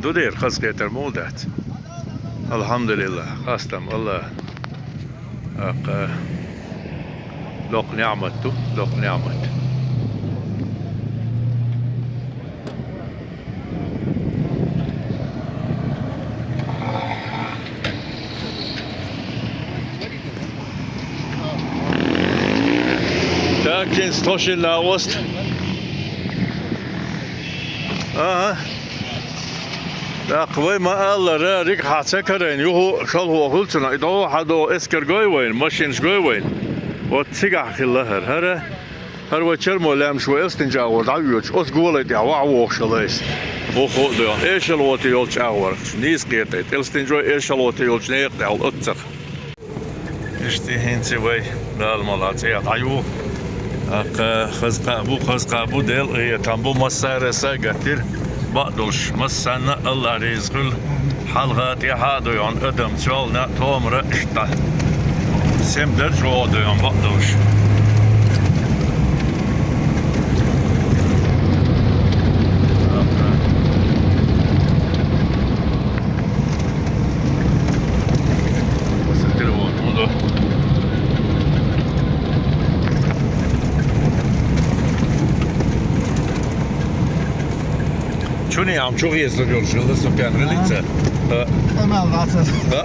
Ду дера хазахетар муха дац? АлхьамдулиллахӀ, хастам Аллахьан. ТӀаккха доккха неӀмат ду, доккха неӀмат. Так, хӀинца тхо шина накъост. Ага. ТӀаккха вай ма-аллара, ригахь ца карийна, юха шалхо хуьлу цунах, и дӀо хьадогӀу эскар гой вайна, машинаш гой вайна. Вот цигахь хилла хӀара. ХӀара, хӀара вай Чермо лаьмнаш вай Элстинчу агӀор дӀавоьдуш, оцу голай тӀехь ваха вогӀуш хилла иза. Вукхо а доьгӀна, эшалгӀоте йолчу агӀор, нийса кхетийта. Элстинчой эшалгӀоте йолчу некъа тӀехь оццах. Иштта хӀинца вай Дала мукъалахь цӀа дӀаюху. ТӀаккха хаза кхаъ бу, хаза кхаъ бу, Делан къинхетам бу, массара а са гатдира. Бакъдолуш, массарна а Аллахь реза хуьлда. Хьалха тӀаьхьа а дойгӀна адам, цӀолна а, томара а иштта. Сема дарж а вогӀу дойгӀна бакъдолуш. Яам чу гӀеза йолуш хилла Супян гӀилица. А. Къамел дац аса. А.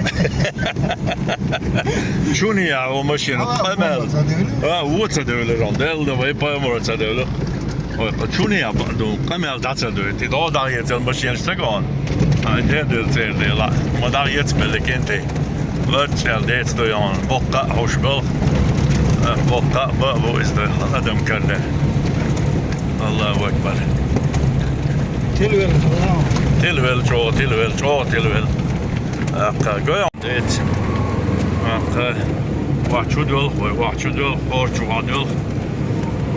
Чуьнан яа ву машина? Къамел. Ца девлла? А, ву ца девлла, Дела да вай пайхамар ца девлла. Ой, чуьнан яа ду, къамел дац аса ду. Ти догӀа дагӀецал машинаш ца гону. Ай, де дел цер дела. Ма дагӀеца белла кӀентий. Ларччал деца ду йогӀун. Боккха а хьуш бел. А, боккха а бан а бу иза ду. Адам карда. Аллаху акбар. Тилвел, салам. Тилвел чӀогӀа, тилвел чӀогӀа, тилвел. Аккха, гой деца. Аккха, вахчу долу, вай вахчу долу, хорчу ван долу.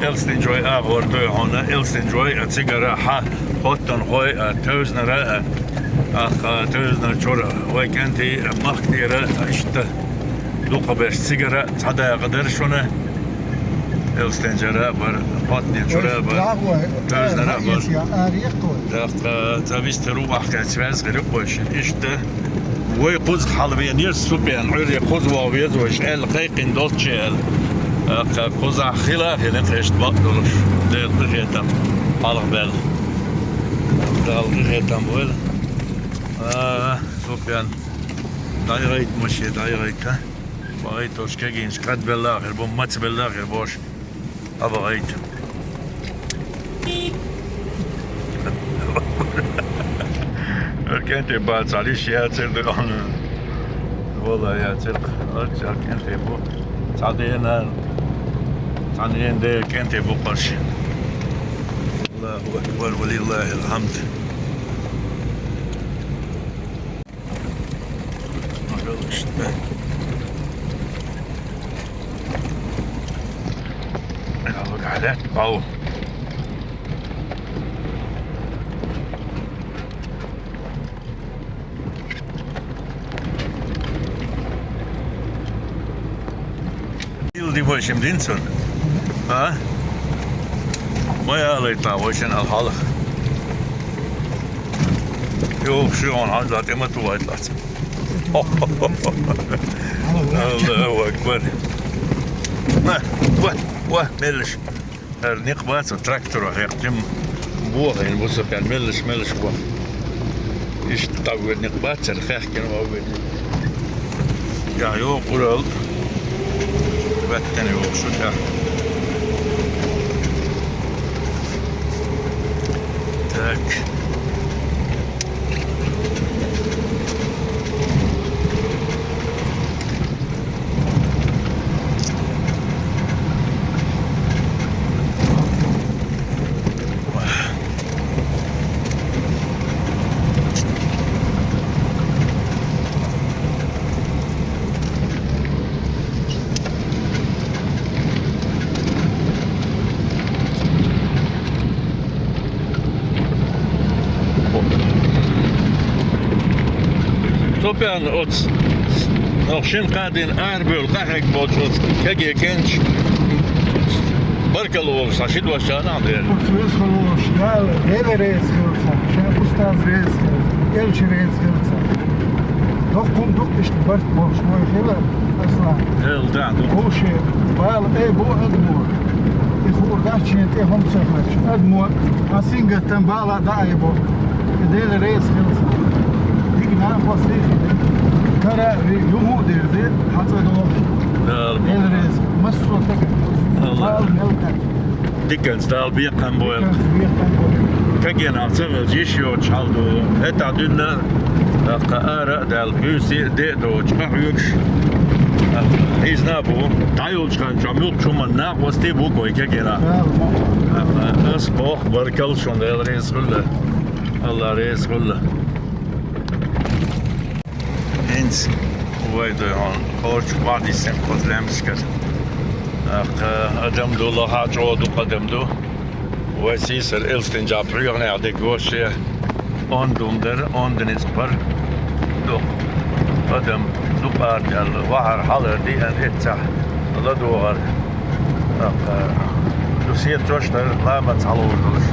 Элстинчой а гӀор ду хьуна, Элстинчой а цигара хьа, хоттун хой а, тевзнара а. Аккха, тевзнар чура, вай кӀентий а, махкера а, иштта. Дукха берш цигара цхьа дакъа дара шуна. Элстинчара а бара, Хотнечура а бара, Тевзнара а бара. ТӀаккха ца вистар ву вахкаьча ваьза хир ю вайшин. Иштта вай кхуза хьалавенера Супян, Ӏуьйре кхуза ваха веза вайша аьлла, кхайкхина долчче аьлла. ТӀаккха кхузахь хила а хилла кхечу бакъ долуш, Делан къинхетам хьалха баьлла. Далла къинхетам бойла. А, Супян, дӀайгӀайта машен, дӀайгӀайта. БагӀийталаш кегийнаш кхадбелла а хир бу, мацбелла а хир бу аша. АбагӀайта. КӀентий бацахь, лиш яцара ду хьуна. Вала яцара, арча кӀентий бу. Цхьа дена, цхьа дена ден кӀентий бу кхарш. Аллаху акбар, ва лиллахил хьамд. Ил ди вайшим динцун? А? Ма ялайтла вайшин алхьалах. Йо, ши он хьанза тӀе ма ту вайтлац. Аллаху акбар. Ва, ва, ва, меллаш. ХӀара некъ бац, трактор хьекхчим бохийна бу со, кхел меллаш, меллаш бу. Иштта тӀавоьду некъ бац, цара хаьхкина воввина. Я йо, къурал. Веттина йо, шу тӀехь. Так. Цо пен оцу нах шина кхадина арабевлла къахьегна болчу оцу кегий кӀенташа баркалла олуш цхьа ши дош чарна а дера. Оцу весхалоша Дала Дела реза хилла царна, шайн устаз реза хилла, элча реза хилла царна. Доккхун дукха иштта барт болуш вай хилар, Аслан. Эл, да, ду. Вовше бала тӀе бу адамо. И хуур дац шен тӀе хӀума ца хилча. Адамо, а сингаттам бала дӀа а бу. И Дела реза хилла царна. Дика накъостий хилла. Кара а вий, юху а дирзи, хьан цӀа догӀу. Да. Дела реза. Массо а тагар. Алла. Бала мел таг. Диканца Дала бекхам бойла. Диканца бекхам бойла. Кагенахь ца хилча йиш йоцуш хьал ду. ХӀетахь дуьйна, тӀаккха ара а даьлла, буьйса а, де а доцуш, къахьоьгуш. Хьийзна а бу. ДӀайолчу хан чохь муьлххачу хӀуманна накъостий бу-кх вай кагенахь. ТӀаккха ас боху, баркалла шуна, Дела реза хуьлда. Алла реза хуьлда. ХӀинца вай ду хьуна, кхочуш бахьадиссина кхуза лаьмнашкара. ТӀаккха адам ду, лаха чӀогӀа дукха адам ду. Вай сийсара Элстинчохь пхьоьханехь дерг ву шен онда хӀума дара, онда ницкъ бара. Дукха адам, дукха арадаьлла, вахара хьалара, диъана эццахь ладогӀара. ТӀаккха ду сецош дара, ламаз хьалавур долуш.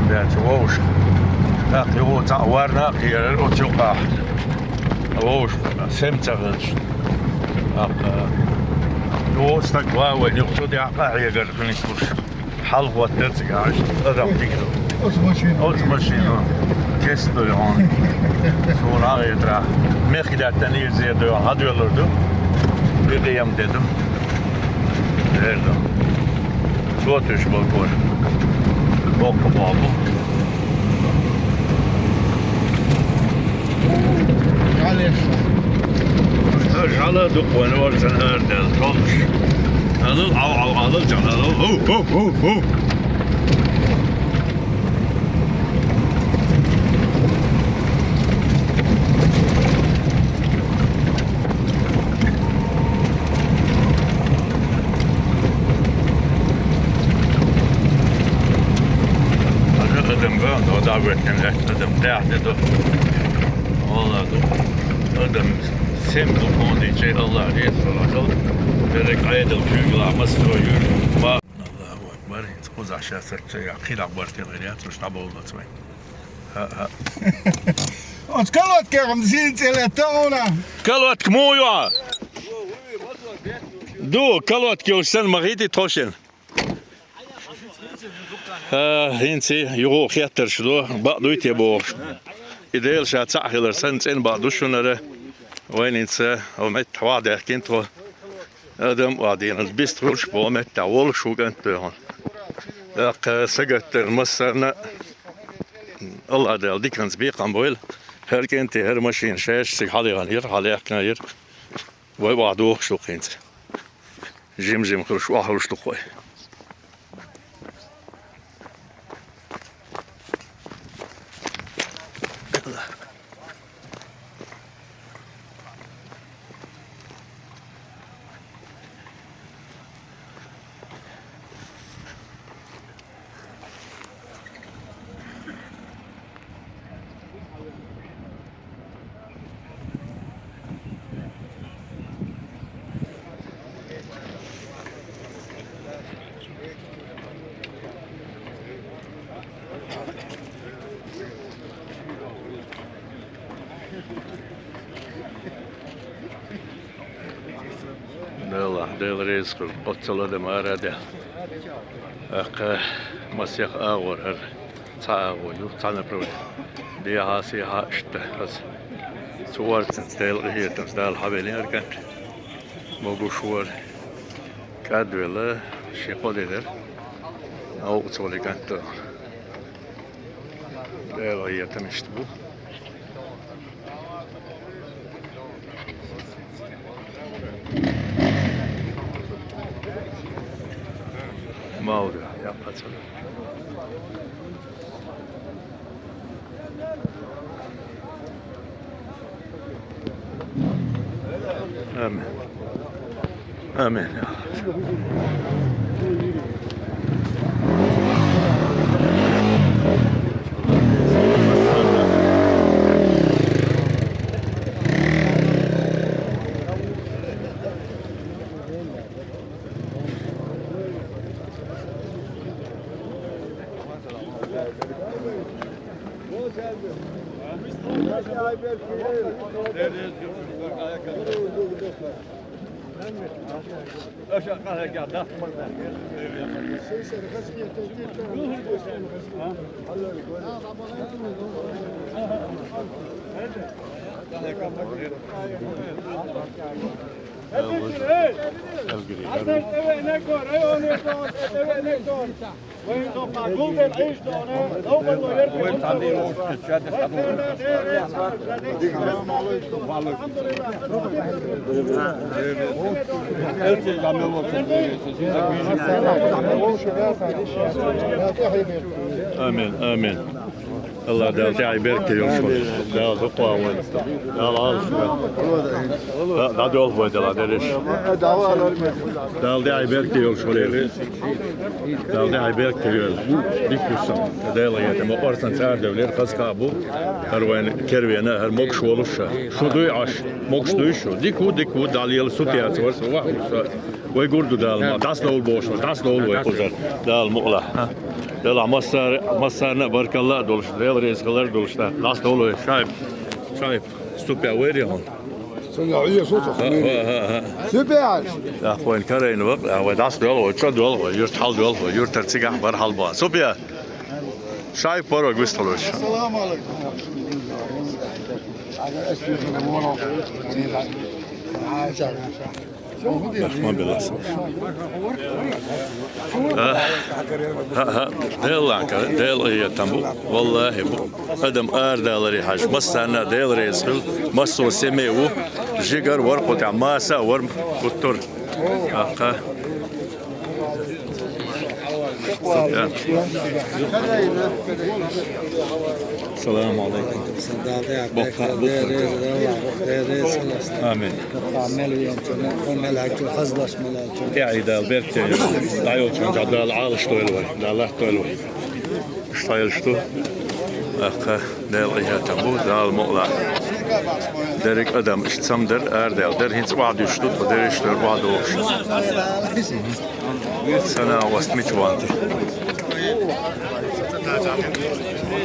Баьчча вовшах. ТӀаккха юха цхьаъ варна а кхерара оцу юкъахь. Вовшах, сема ца хилча. ТӀаккха юха стаг ван вайна юха цу тӀехь къахьегар хуьлуьйтуш. Хьалхоттар цигахь, адам дика ду. Оцу машина. Оцу машина. Кеста дой хьона. Суна хьагӀетарахь. Мехкдаьттан ирзе дой хьона. Хьадоьллур ду. Бекъем де ду. Дер ду. Цо туьш балкор. Боккха боху. Ша жала дукха вайн орцан арадаьлла, толуш. Алал, ав, ав, алал, жан, алал. Ху, ху, ху, ху. Ана адам бан, ода вертен лет адам тяхте до. Ола до. Адам сем до конди че Аллах рез вала. Берек айдал кюгла масро юр. Ма. Аллаху акбар. Хуза ша сарча я. Хила барте гыря, цуш таболла цвай. Ха, ха. Оцу калоткегӀан зинцӀе летта хьуна. Калотка муй ю? Ду, калотка йолуш санна ма хӀиттий тхо шен. ХӀа, хӀинца юха хеттарш ду, бакъ дуй те бохуш. И Дела ша цхьаъ хилар санна цӀена бакъ ду шунара. Вайнинца, хӀо меттахь вахьдаьккхина тхо. Адам а дийназа бистхуьлуш боху меттехь волуш ву кӀант тӀехьа. ТӀаккха сагатдар массарна а Аллах Дала диканца бекхам бойла. ХӀара кӀентий, хӀара машина шаьш цига хьалаехна йира, хьалаехкина йира. Вай охьадохуш ду хӀинца. Жим-жим хуьлуш, охьахуьлуш ду-кх вай. Дела, Дела реза хуьлда, оццул адам ара а даьлла. ТӀаккха масех агӀор хӀара. Цхьа агӀо ю, цхьа направление. Дехьа-сехьа иштта хаза. Цу орцанца Делан къинхетамца Дала хьавелира кӀант. Могуш вара. КӀадвелла, шен кхо де дара. Новкъа ца вале кӀант. Делан къинхетам иштта бу. Маура, я пацан. Амин. Амин. Амин, амин. Аллах Дала тӀаьхье беркате йолуш хуьлда. Дала дукха ван вайн. Дала Ӏалашвойла. ДӀадоьлху вай, Дала дерриш. Дала тӀаьхье беркате йолуш хуьлда. Дала тӀаьхье беркате йойла. Дика ю сан. Дела гӀета, ма къорсан цӀа а девлира, хаза кхаъ бу. ХӀара вайн кервена, хӀара могуш волуш ша. Шу дуй Ӏаш, могуш дуй шу. Дика ву, дика ву, Дала ела суту яц вай, со вахь ву со. Вай гур ду Дала ма. ДӀасадовла бохуш, дӀасадовла вай кхузара. Дала мукъалахь. Делахь массара-, массарна а баркалла а долуш, Дела реза хилар а долуш, да. ДӀасадовла вай. Шайб, Шайб, ступя вайре хьуна. Сан я Ӏеса цо. Ха, ха, ха, ха. Ступя. Ах, вайн карайна вакъ, а, вай дӀасадоьлху вай, чӀогӀа доьлху вай, юрт хьалдоьлху вай, юртара цигахь бара хьалбан. Ступя. Шайб парог вистхалуш. Рахман Белас. Ха-ха. Делланка, Дела иетам бу. Валлахи бу. Адам ардалари хьаж. Массарна Дела реза хил. Массо семей ву. Жигар вар кутя. Маса вар куттур. Аха. Салам алейкум. Бокка, бокка. Амин. Я идал берте. Дайол чун жадал алыш тойлвай. Далат тойлвай. Штайлшту. Аха, Дела иетам бу, Дала мукъла. Дерриг адам ишт цамдер, ардел дер, хинц ваъд ишту, то дерриш дер ваъд охш. Сана васт мич ванти.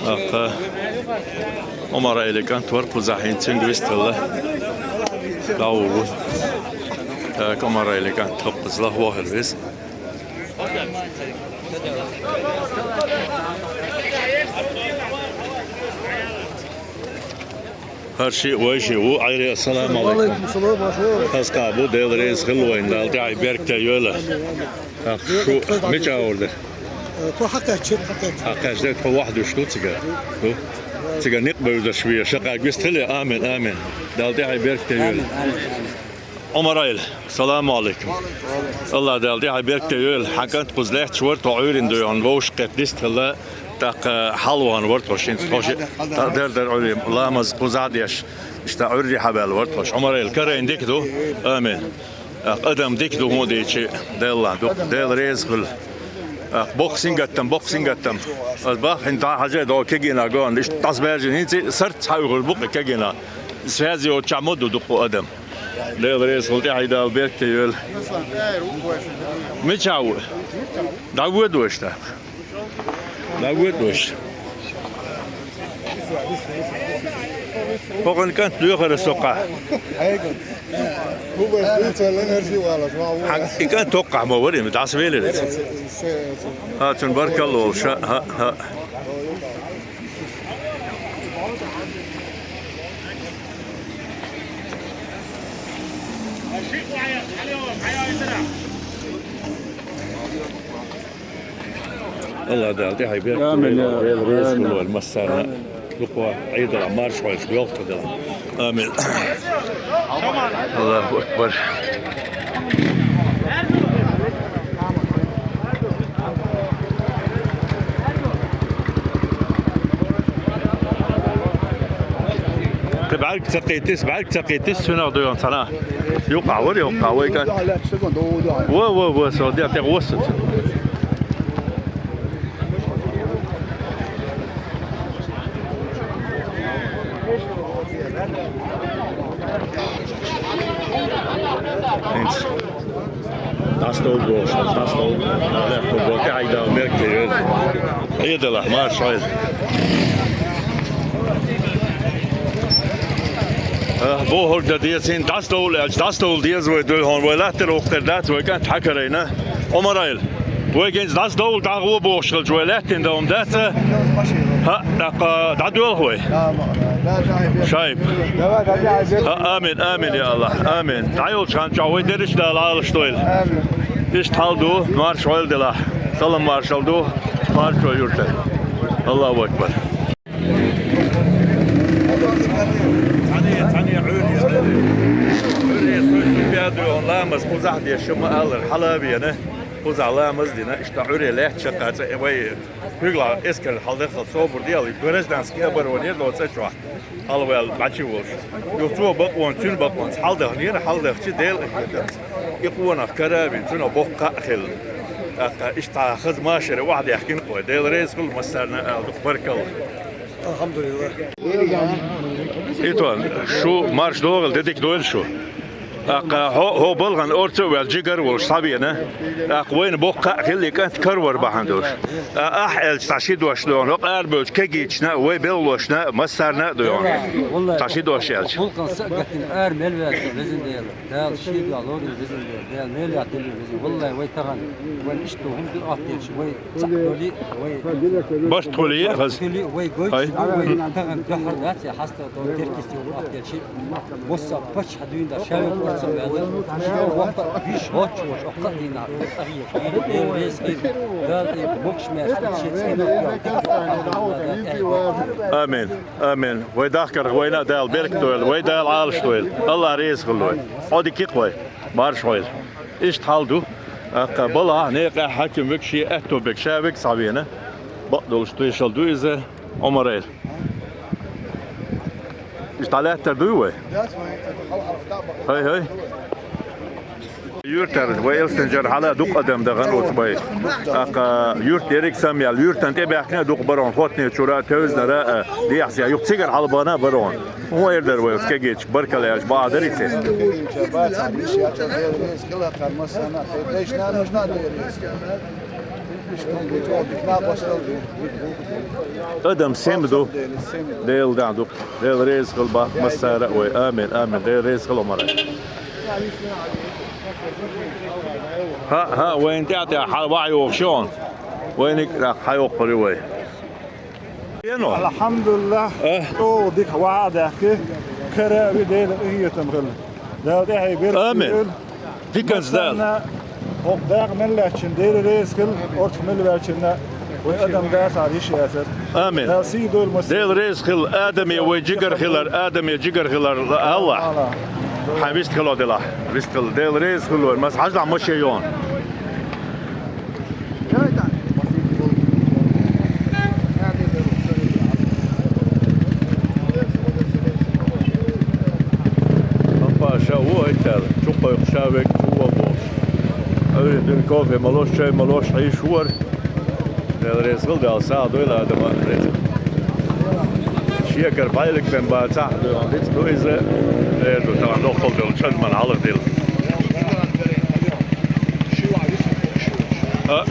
Аха. Омар Айликан твар кузахин цинг вистала. Дау. Так, Омар Айликан топкызла вахер вис. Гьар ши вай ши ву, Айри, ассаламу алейкум. Алейкум салам, маршо. Хазкъа бу, Дела рез хилвайн, Дала тяхи беркте йойла. Так, шу мича ордер? Ку хакачи, хакачи. Хакачи, ку вахд ушту цига. Ку цига никъ бевзаш вия, шака гвист хиле, амин, амин. Дала тяхи беркте йойла. Амин, амин, амин. Омар Айл, саламу алейкум. Аллах Дала тяхи беркте йойла. Хакант куз лехч вар, то Айрин дойон, вовш кет дист хилла. Так, э, хьалван вар тхо шин, тхо ши-, та дер дер Ӏуьрри, ламаз кхуза деш, ишта Ӏуьрри хьабаьл вар тхо ши. Ӏумар эл карайн дика ду. Амин. Ах, адам дика ду, хӀун дийчи, Делла ду, Дела реза хуьлу. Ах, боккха сингаттам, боккха сингаттам. Аз бах, хӀин дӀа хьажа догӀу кегина гон, ишта дӀасабаьржина, хӀинца сарт цхьа уьгӀур бу кху кегина. Связи йоцчахь ма ду дукха адам. Дела реза хуьлу, тӀаьхьа Дала беркате йойла. Мичахь ву? ДӀавоьду аша тӀаккха. ДӀавоьду аша. ХӀокхуьнан кӀант лоьхара со кхахь. Хьан и кӀант токкхахь ма вара, дӀасавелира иза. Хьа, цунна баркалла волуш, хьа, хьа, хьа. Аллах Дала тӀаьхье беркате йойла, Дела реза хуьлда вайн массарна. Дукха Ӏийдал марша хьойла, йоккха дела. Амин. Аллаху акбар. Кхин бӀаьрг ца кхийтис, бӀаьрг ца кхийтис, цуьнах дуьйхьа цхьана. Юкъахь вара, юкъахь вай кӀант. Во, во, во, со де тӀе гӀоссаца. ХӀинца. ДӀасадовла бохуш, дӀасадовла. Лаьтта боху, тӀаьхьа Дала беркате йойла. Ӏийдалахь, марша хьойла. Ах, бохург дан деза, хӀинца дӀасадовла аьлча, дӀасадовла деза вай дуьйхьун, вай латтара вукху тера дац, вай кӀант хьакарайна. Ӏумар Айл. Вай генца дӀасадовла дӀагӀо бохуш хилча, вай лаьттина дан хӀума дац. ХӀаъ, тӀаккха дӀадоьлху вай. Шайб. ХӀаъ, амин, амин, я Аллах, амин. ДӀайолчу хан чохь вай дерриш Дала Ӏалаш дойла. Иштта хьал ду, марша хьойла делахь. Салам маршалла ду, маршо юрта. Аллаху акбар. Цхьаьна, цхьаьна Ӏуьйре, Ӏуьйре, Ӏуьйре, ламаз кхузахь деш ма аллара, хьала а вена, кхузахь ламаз а дина, иштта Ӏуьйре лаьтташ кхаьчча, вай куьйгалахь эскар хьаладаххал собар де, гражданский обороне лоцу цӀа чохь, хьалаваьлла бӀаьчий волуш. Юха цо бакъонца, цуьнан бакъонца хьаладахнера, хьаладахча Делан къинхетамца и къонах кара а вина, цунах боккха кхаъ хилла. ТӀаккха иштта хаза машаре охьадаьхкина кхо. Дела реза хуьлда массарна а, дукха баркалла. Алхьамдулиллах. Итон, шу марш догӀал, де дика дойла шу. ТӀаккха хьо, хьо балгӀан орца а ваьлла, жигара волуш схьавеана. ТӀаккха вайна боккха а хилла и кӀант каравар бахьана долуш. Ахь аьлча цхьа ши дош дойгӀна, хӀокху арабевллачу кегийчна, вай белхалошна, массарна а дойгӀна. Цхьа ши дош аьлча. Гулкъан са а гатдина ара мел ваьлла, везан Дела. Дала шен дуьхьа лорийла, везан Дела. Дала мел яхтина, везан. Валлахи, вай тахана, вайн иштта хӀума ду атта дерш, вай цхьаъ долий, вай барт хуьлий, хаза. Хуьлий, вай гойтуш ду, вай тахана дуьхьал дац, я хьаста долу теркисте хӀума атта дерш. Массо а паччахь дуьйна дац, шаьш воккха а ваьлла, шен воккха а виш гӀоттуш волуш, оккха а дийнахь, къахьега, Дела реза хила, Дала и могуш-маьрша шен цӀийнах йолу дика. Амин. Амин. Вай дахкарх вайна а Дала беркат дойла, вай Дала Ӏалаш дойла. АллахӀ реза хуьлда вай. Хьо дика йи-кх вай, марша Ӏойла. Иштта хьал ду. ТӀаккха балахь, некъахь хьаькам верг, шен аьтто берг ша верг схьавеана. Бакъдолуш тешалла ду иза, Ӏумарел. Иштта дӀалаьттар дуй вай? ХӀай, хӀай. Юьртара вай Элстан жара хьала дукха адам дахана оцу бай. ТӀаккха юьрт ерриг сам яьлла, юьртан тӀебаьхкина дукха барон, Хотне чура, Тевзнара, а, Дехьсия, юха цигара хьалабахана барон. ХӀун эр дара вай оцу кегийчу, баркалла аьлча, бакъ дарий те? Адам сема ду. Дела даа ду. Дела реза хила баккха массара а вай. Амин, амин. Дела реза хила, Ӏумарел. ХӀаъ, хӀаъ, вайна тӀаьхьа-тӀаьхьа хьала ваьхьа йохуш ю хьуна. Вайниг а тӀаккха хьайоккхур ю вай. Эно? АлхьамдулиллахӀ, а? ЧӀогӀа дика ваьхьа а даьхки, кара а ви, Дела къинхетам хила. Дала тӀаьхье беркат дойла. Амин. Диканца Дала. Массарна, хӀокху дакъа мел лаьттачунна Дела реза хила, орцах мел ваьллачунна вай адам дацахьара йиш яцара. Амин. Дала сий дойла массарна. Дела реза хила, адаме вай жигара хилар, адаме жигара хилар, АллахӀ. Хьайн вистхила делахь, вистхила. Дела реза хила вай, маса хьаждахь машен йогӀу. Папа ша ву хӀайтта аьлла, чу кхойкху ша вега чу ван бохуш. Ай, дина кофе ма лош, чай ма лош, хьийш вара. Дела реза хила, Дала сагӀа дойла адама, реза. Шекара бӀайлиг бен бацахь а, дойла дицка ду иза. Эр ду, тахана доккхал долу чан ман хьалха дила. А?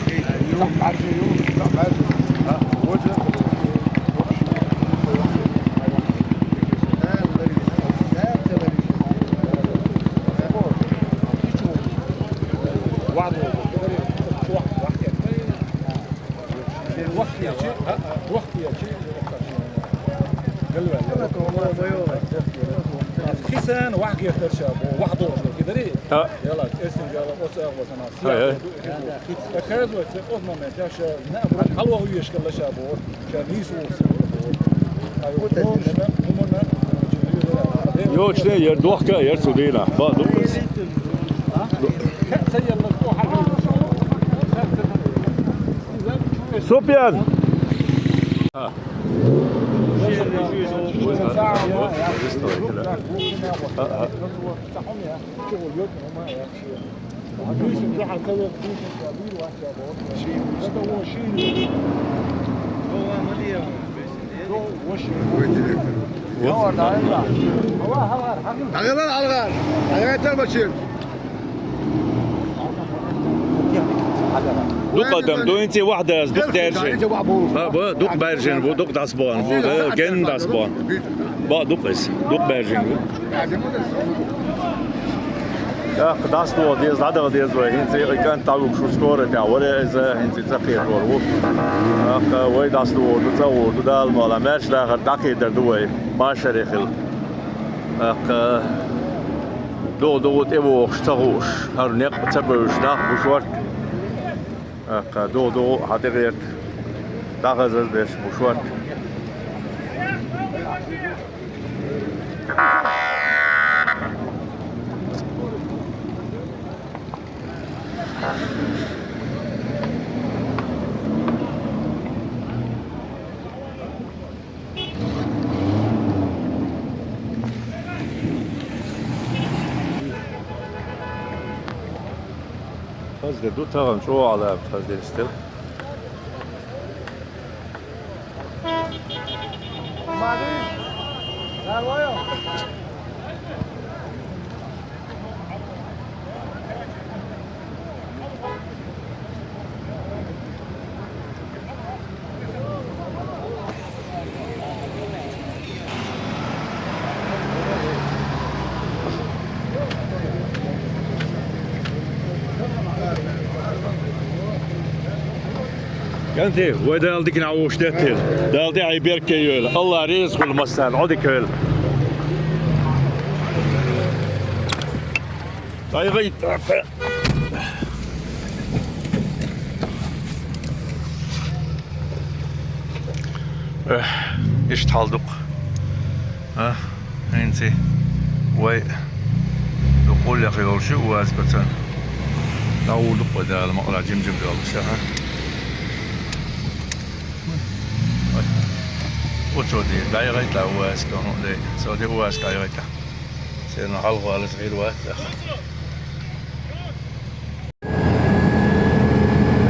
Хисан вахгетар ша бо, вахь дохуш ду, кидари? А. Яла, эсин гала, оцу агӀбасана. Ай, ай. Оказывается, оцу моментехь ша наоборот хьалваха везаш хилла ша боху, ша нийса воху ца боху. Ай, хӀуманна, хӀуманна, Йочне яр дохка яр цу дийнахь. Ба, ду. Супьян! А. А, а. Дагъалар алгъар. Дагъайтар бачир. Дукха адам ду, инце вахьдас, дукха даьржина. Ба, ба, дукха баьржина бу, дукха дӀасабахана бу, ген дӀасабахана. Ба, дукха иза, дукха баьржина бу. ТӀаккха дӀасадогӀа деза, дӀадала деза вай. ХӀинца и кӀант дӀавуьгуш ву, скорая тӀехь вара иза, хӀинца и ца кхетор ву. ТӀаккха вай дӀасадогӀур ду, ца гӀур ду, Дала мукъ лахь, маьрша дахар дӀакхийдар ду вай, машаре хила. ТӀаккха догӀа-догӀа тӀевогӀуш ца хууш, хӀара некъ ца бевзаш нах бу шорта. ТӀаккха догӀа-догӀа хьан тӀегӀерта дӀахазаза берш бу шорта. Хаза де ду тахана чӀогӀа Ӏаламат хаза де стел. КӀанте, вай Дала диканехь вовшахтеттийла. Дала тӀаьхье беркате йойла. АллахӀ реза хуьлда массарна, Ӏодика йойла. ДӀайгӀайта. Эх, иштта хьал ду-кх. А, хӀинца вай дукха уллехь йолуш ю УАЗ-каца. ДӀагӀур ду-кх вай Дала мукъалахь жим-жим долуш, аха. Оцо дийр дӀайгӀайта УАЗ-ка, хӀун дай, со де УАЗ-ка дӀайгӀайта. Церан хьалха валаза хир вац, аха.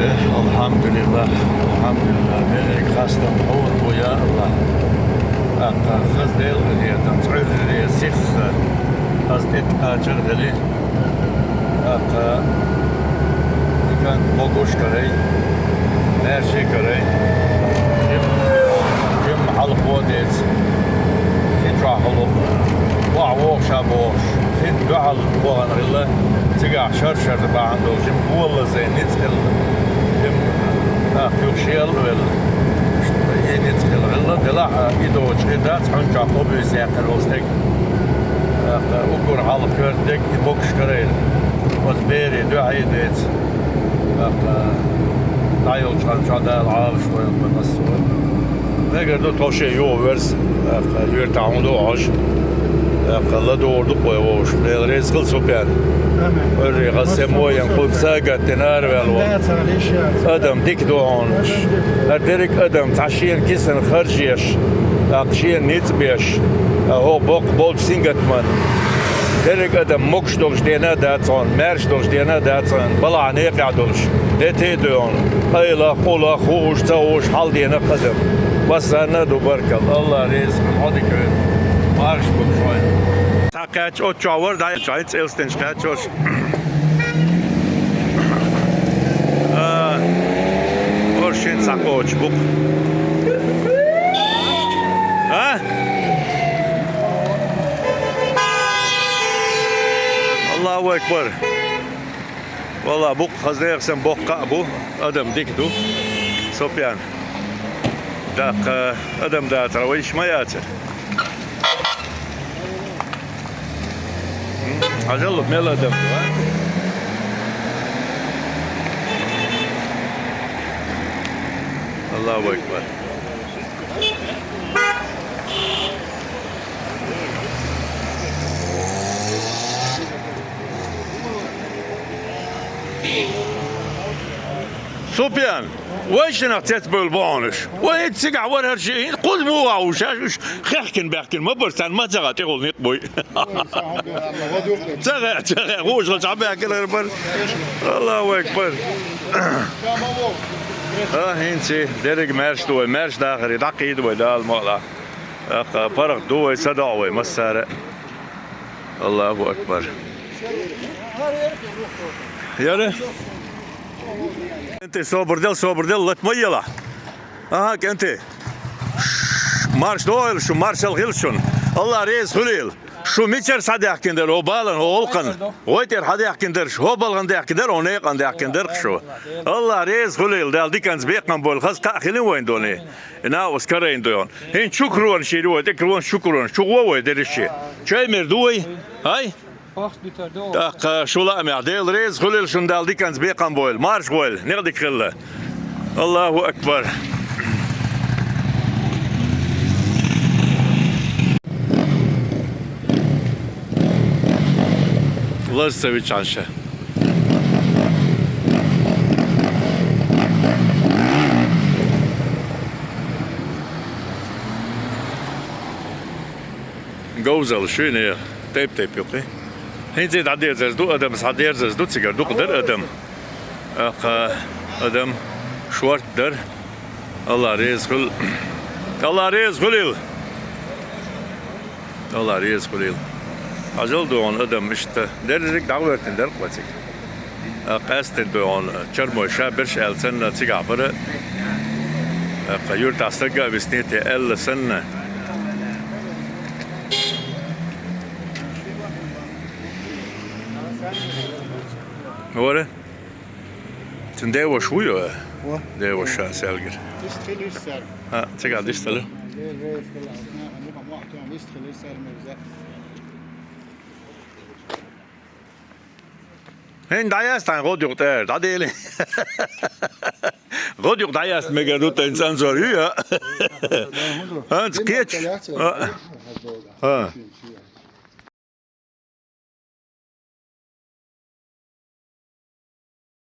Эх, алхьамдулиллахь, алхьамдулиллахь, берриг хастам хьуна бу, я АллахӀ. ТӀаккха хаза Делан къинхетам, цӀойлларе, сиха хаза тӀетӀакхачар а хили. ТӀаккха и кӀант могуш карай, маьрша карай. Жим, жим хьалхо а деца, хи чохь хӀума, охьавогӀуш а бохуш, хин дуьхьал вахана хилла, цигахь шар-шар бахьана долу жима болазза ницкъ хилла, жима, а, юха шел а велла, и ницкъ хилла хилла, делахь а, и доцуш хир дац, хьуна чохь кхо буьйса яьккхина волу стеган. ТӀаккха уггар хьалха коьрта дерг и могуш карайла. Оцу берийн дуьхьа а деца. ТӀаккха дӀайолчу ханна чохь Дала Ӏалаш войла вай массо а. Мегар ду тхо шен юха верза, тӀаккха юьртахь хӀун ду хьожа. ТӀаккха ладугӀур ду-кх вай вовшах. Дела реза хила, Супян. Амин. Къуьррехь хаза сема вайна кхунца гатдина араваьлла волу. Адам дика ду хьуна. ХӀара дерриг адам цхьа шена кисана харж еш, тӀаккха шена ницкъ беш, хӀокху боккха болчу сингаттаман. Дерриг адам могуш долуш дена а дац хьуна, маьрша долуш дена а дац хьуна, балахь некъехь долуш, де те а доьгӀна, къайлах, къулах, хууш, ца хууш, хьал дена а адам. Массарна а ду баркалла. АллахӀ реза хуьлда, Ӏодика йойла. Марша бу шуна. Цхьа кхаьчча оцу чохь вара, дӀа, чохь хӀинца Элстинчу кхаьчча оцу. А, оцу шина цхьа кхочуш бу-кх. А? Аллаху акбар! Валла, бу-кх хаза нехан санна боккха а бу, адам дика ду. Супян. ТӀаккха адам дацара, вайша ма яцара. Хьажал, мел адам ду, а? Аллаху акбар. Супян, вайшинах цецбевлла бохьанаш. Вай хӀинца цигахь вара хӀара шиъ, хӀинца кхуза муха ву шаьш, уьш хехкина баьхкина ма бара, царна ма ца хаьа тӀехула некъ буй. Ца хаьа, ца хаьа, хӀушалла чӀа баьхкина хӀара бара. Аллаху акбар. А, хӀинца дерриг маьрша ду вай, маьрша дахаре, дӀакхийда вай Дала мукъалахь. ТӀаккха паргӀат ду вай, садоӀу вай массара. Аллаху акбар. Яра? КӀанте, собар дел, собар дел, лата ма елахь. Аха, кӀанте. Марша догӀийла шу, маршалла хила шуна. Аллахь реза хуьлийла. Шу мичара схьадаьхкина дара, хӀо балан, хӀо гӀуллакхан? ГӀой тӀера схьадаьхкина дара шу, хӀо балгӀан даьхкина дара, хӀо некъан даьхкина дара шу. Аллахь реза хуьлийла, Дала диканца бекхам бойла, хаза кхаъ хилла вайн доне. И накъост карийна ду хьуна. ХӀинца чу кронаш йийр ю вай, тӀе кронаш, чу кронаш, чу гӀо вай дерриш. Чай мер ду вай? ХӀай? ТӀаккха шу лаамехь, Дела реза хуьлийла шуна, Дала диканца бекхам бойла, марша гӀойла, некъ дика хилла. Аллаху акбар. Лаза ца вичхьана ша. Говзалла шуьйне, тайп-тайп юккъе. ХӀинца дӀадерзарз ду адам, схьадерзарз ду цигара, дукха дара адам. ТӀаккха адам шорта дара. Аллахь реза хуьлийла. Аллахь реза хуьлийла. Аллахь реза хуьлийла. Хьажал ду хьуна адам иштта. Дерриг дӀагӀоьртина дара-кх вай цига. ТӀаккха къаьсттина ду хьуна, чармой ша берш аьлла санна цигахь бара. ТӀаккха юьртахь стаг а виснийта аьлла санна. ХӀора? Цуьнан деваш вуй, а? Де ваша селгер. Истхилиссар. Ха, цигал дисталу. Хин даяс тан год югтер, да дели. Год юг даяс мега рутен цанзор ю, а? Анц кеч. Ха.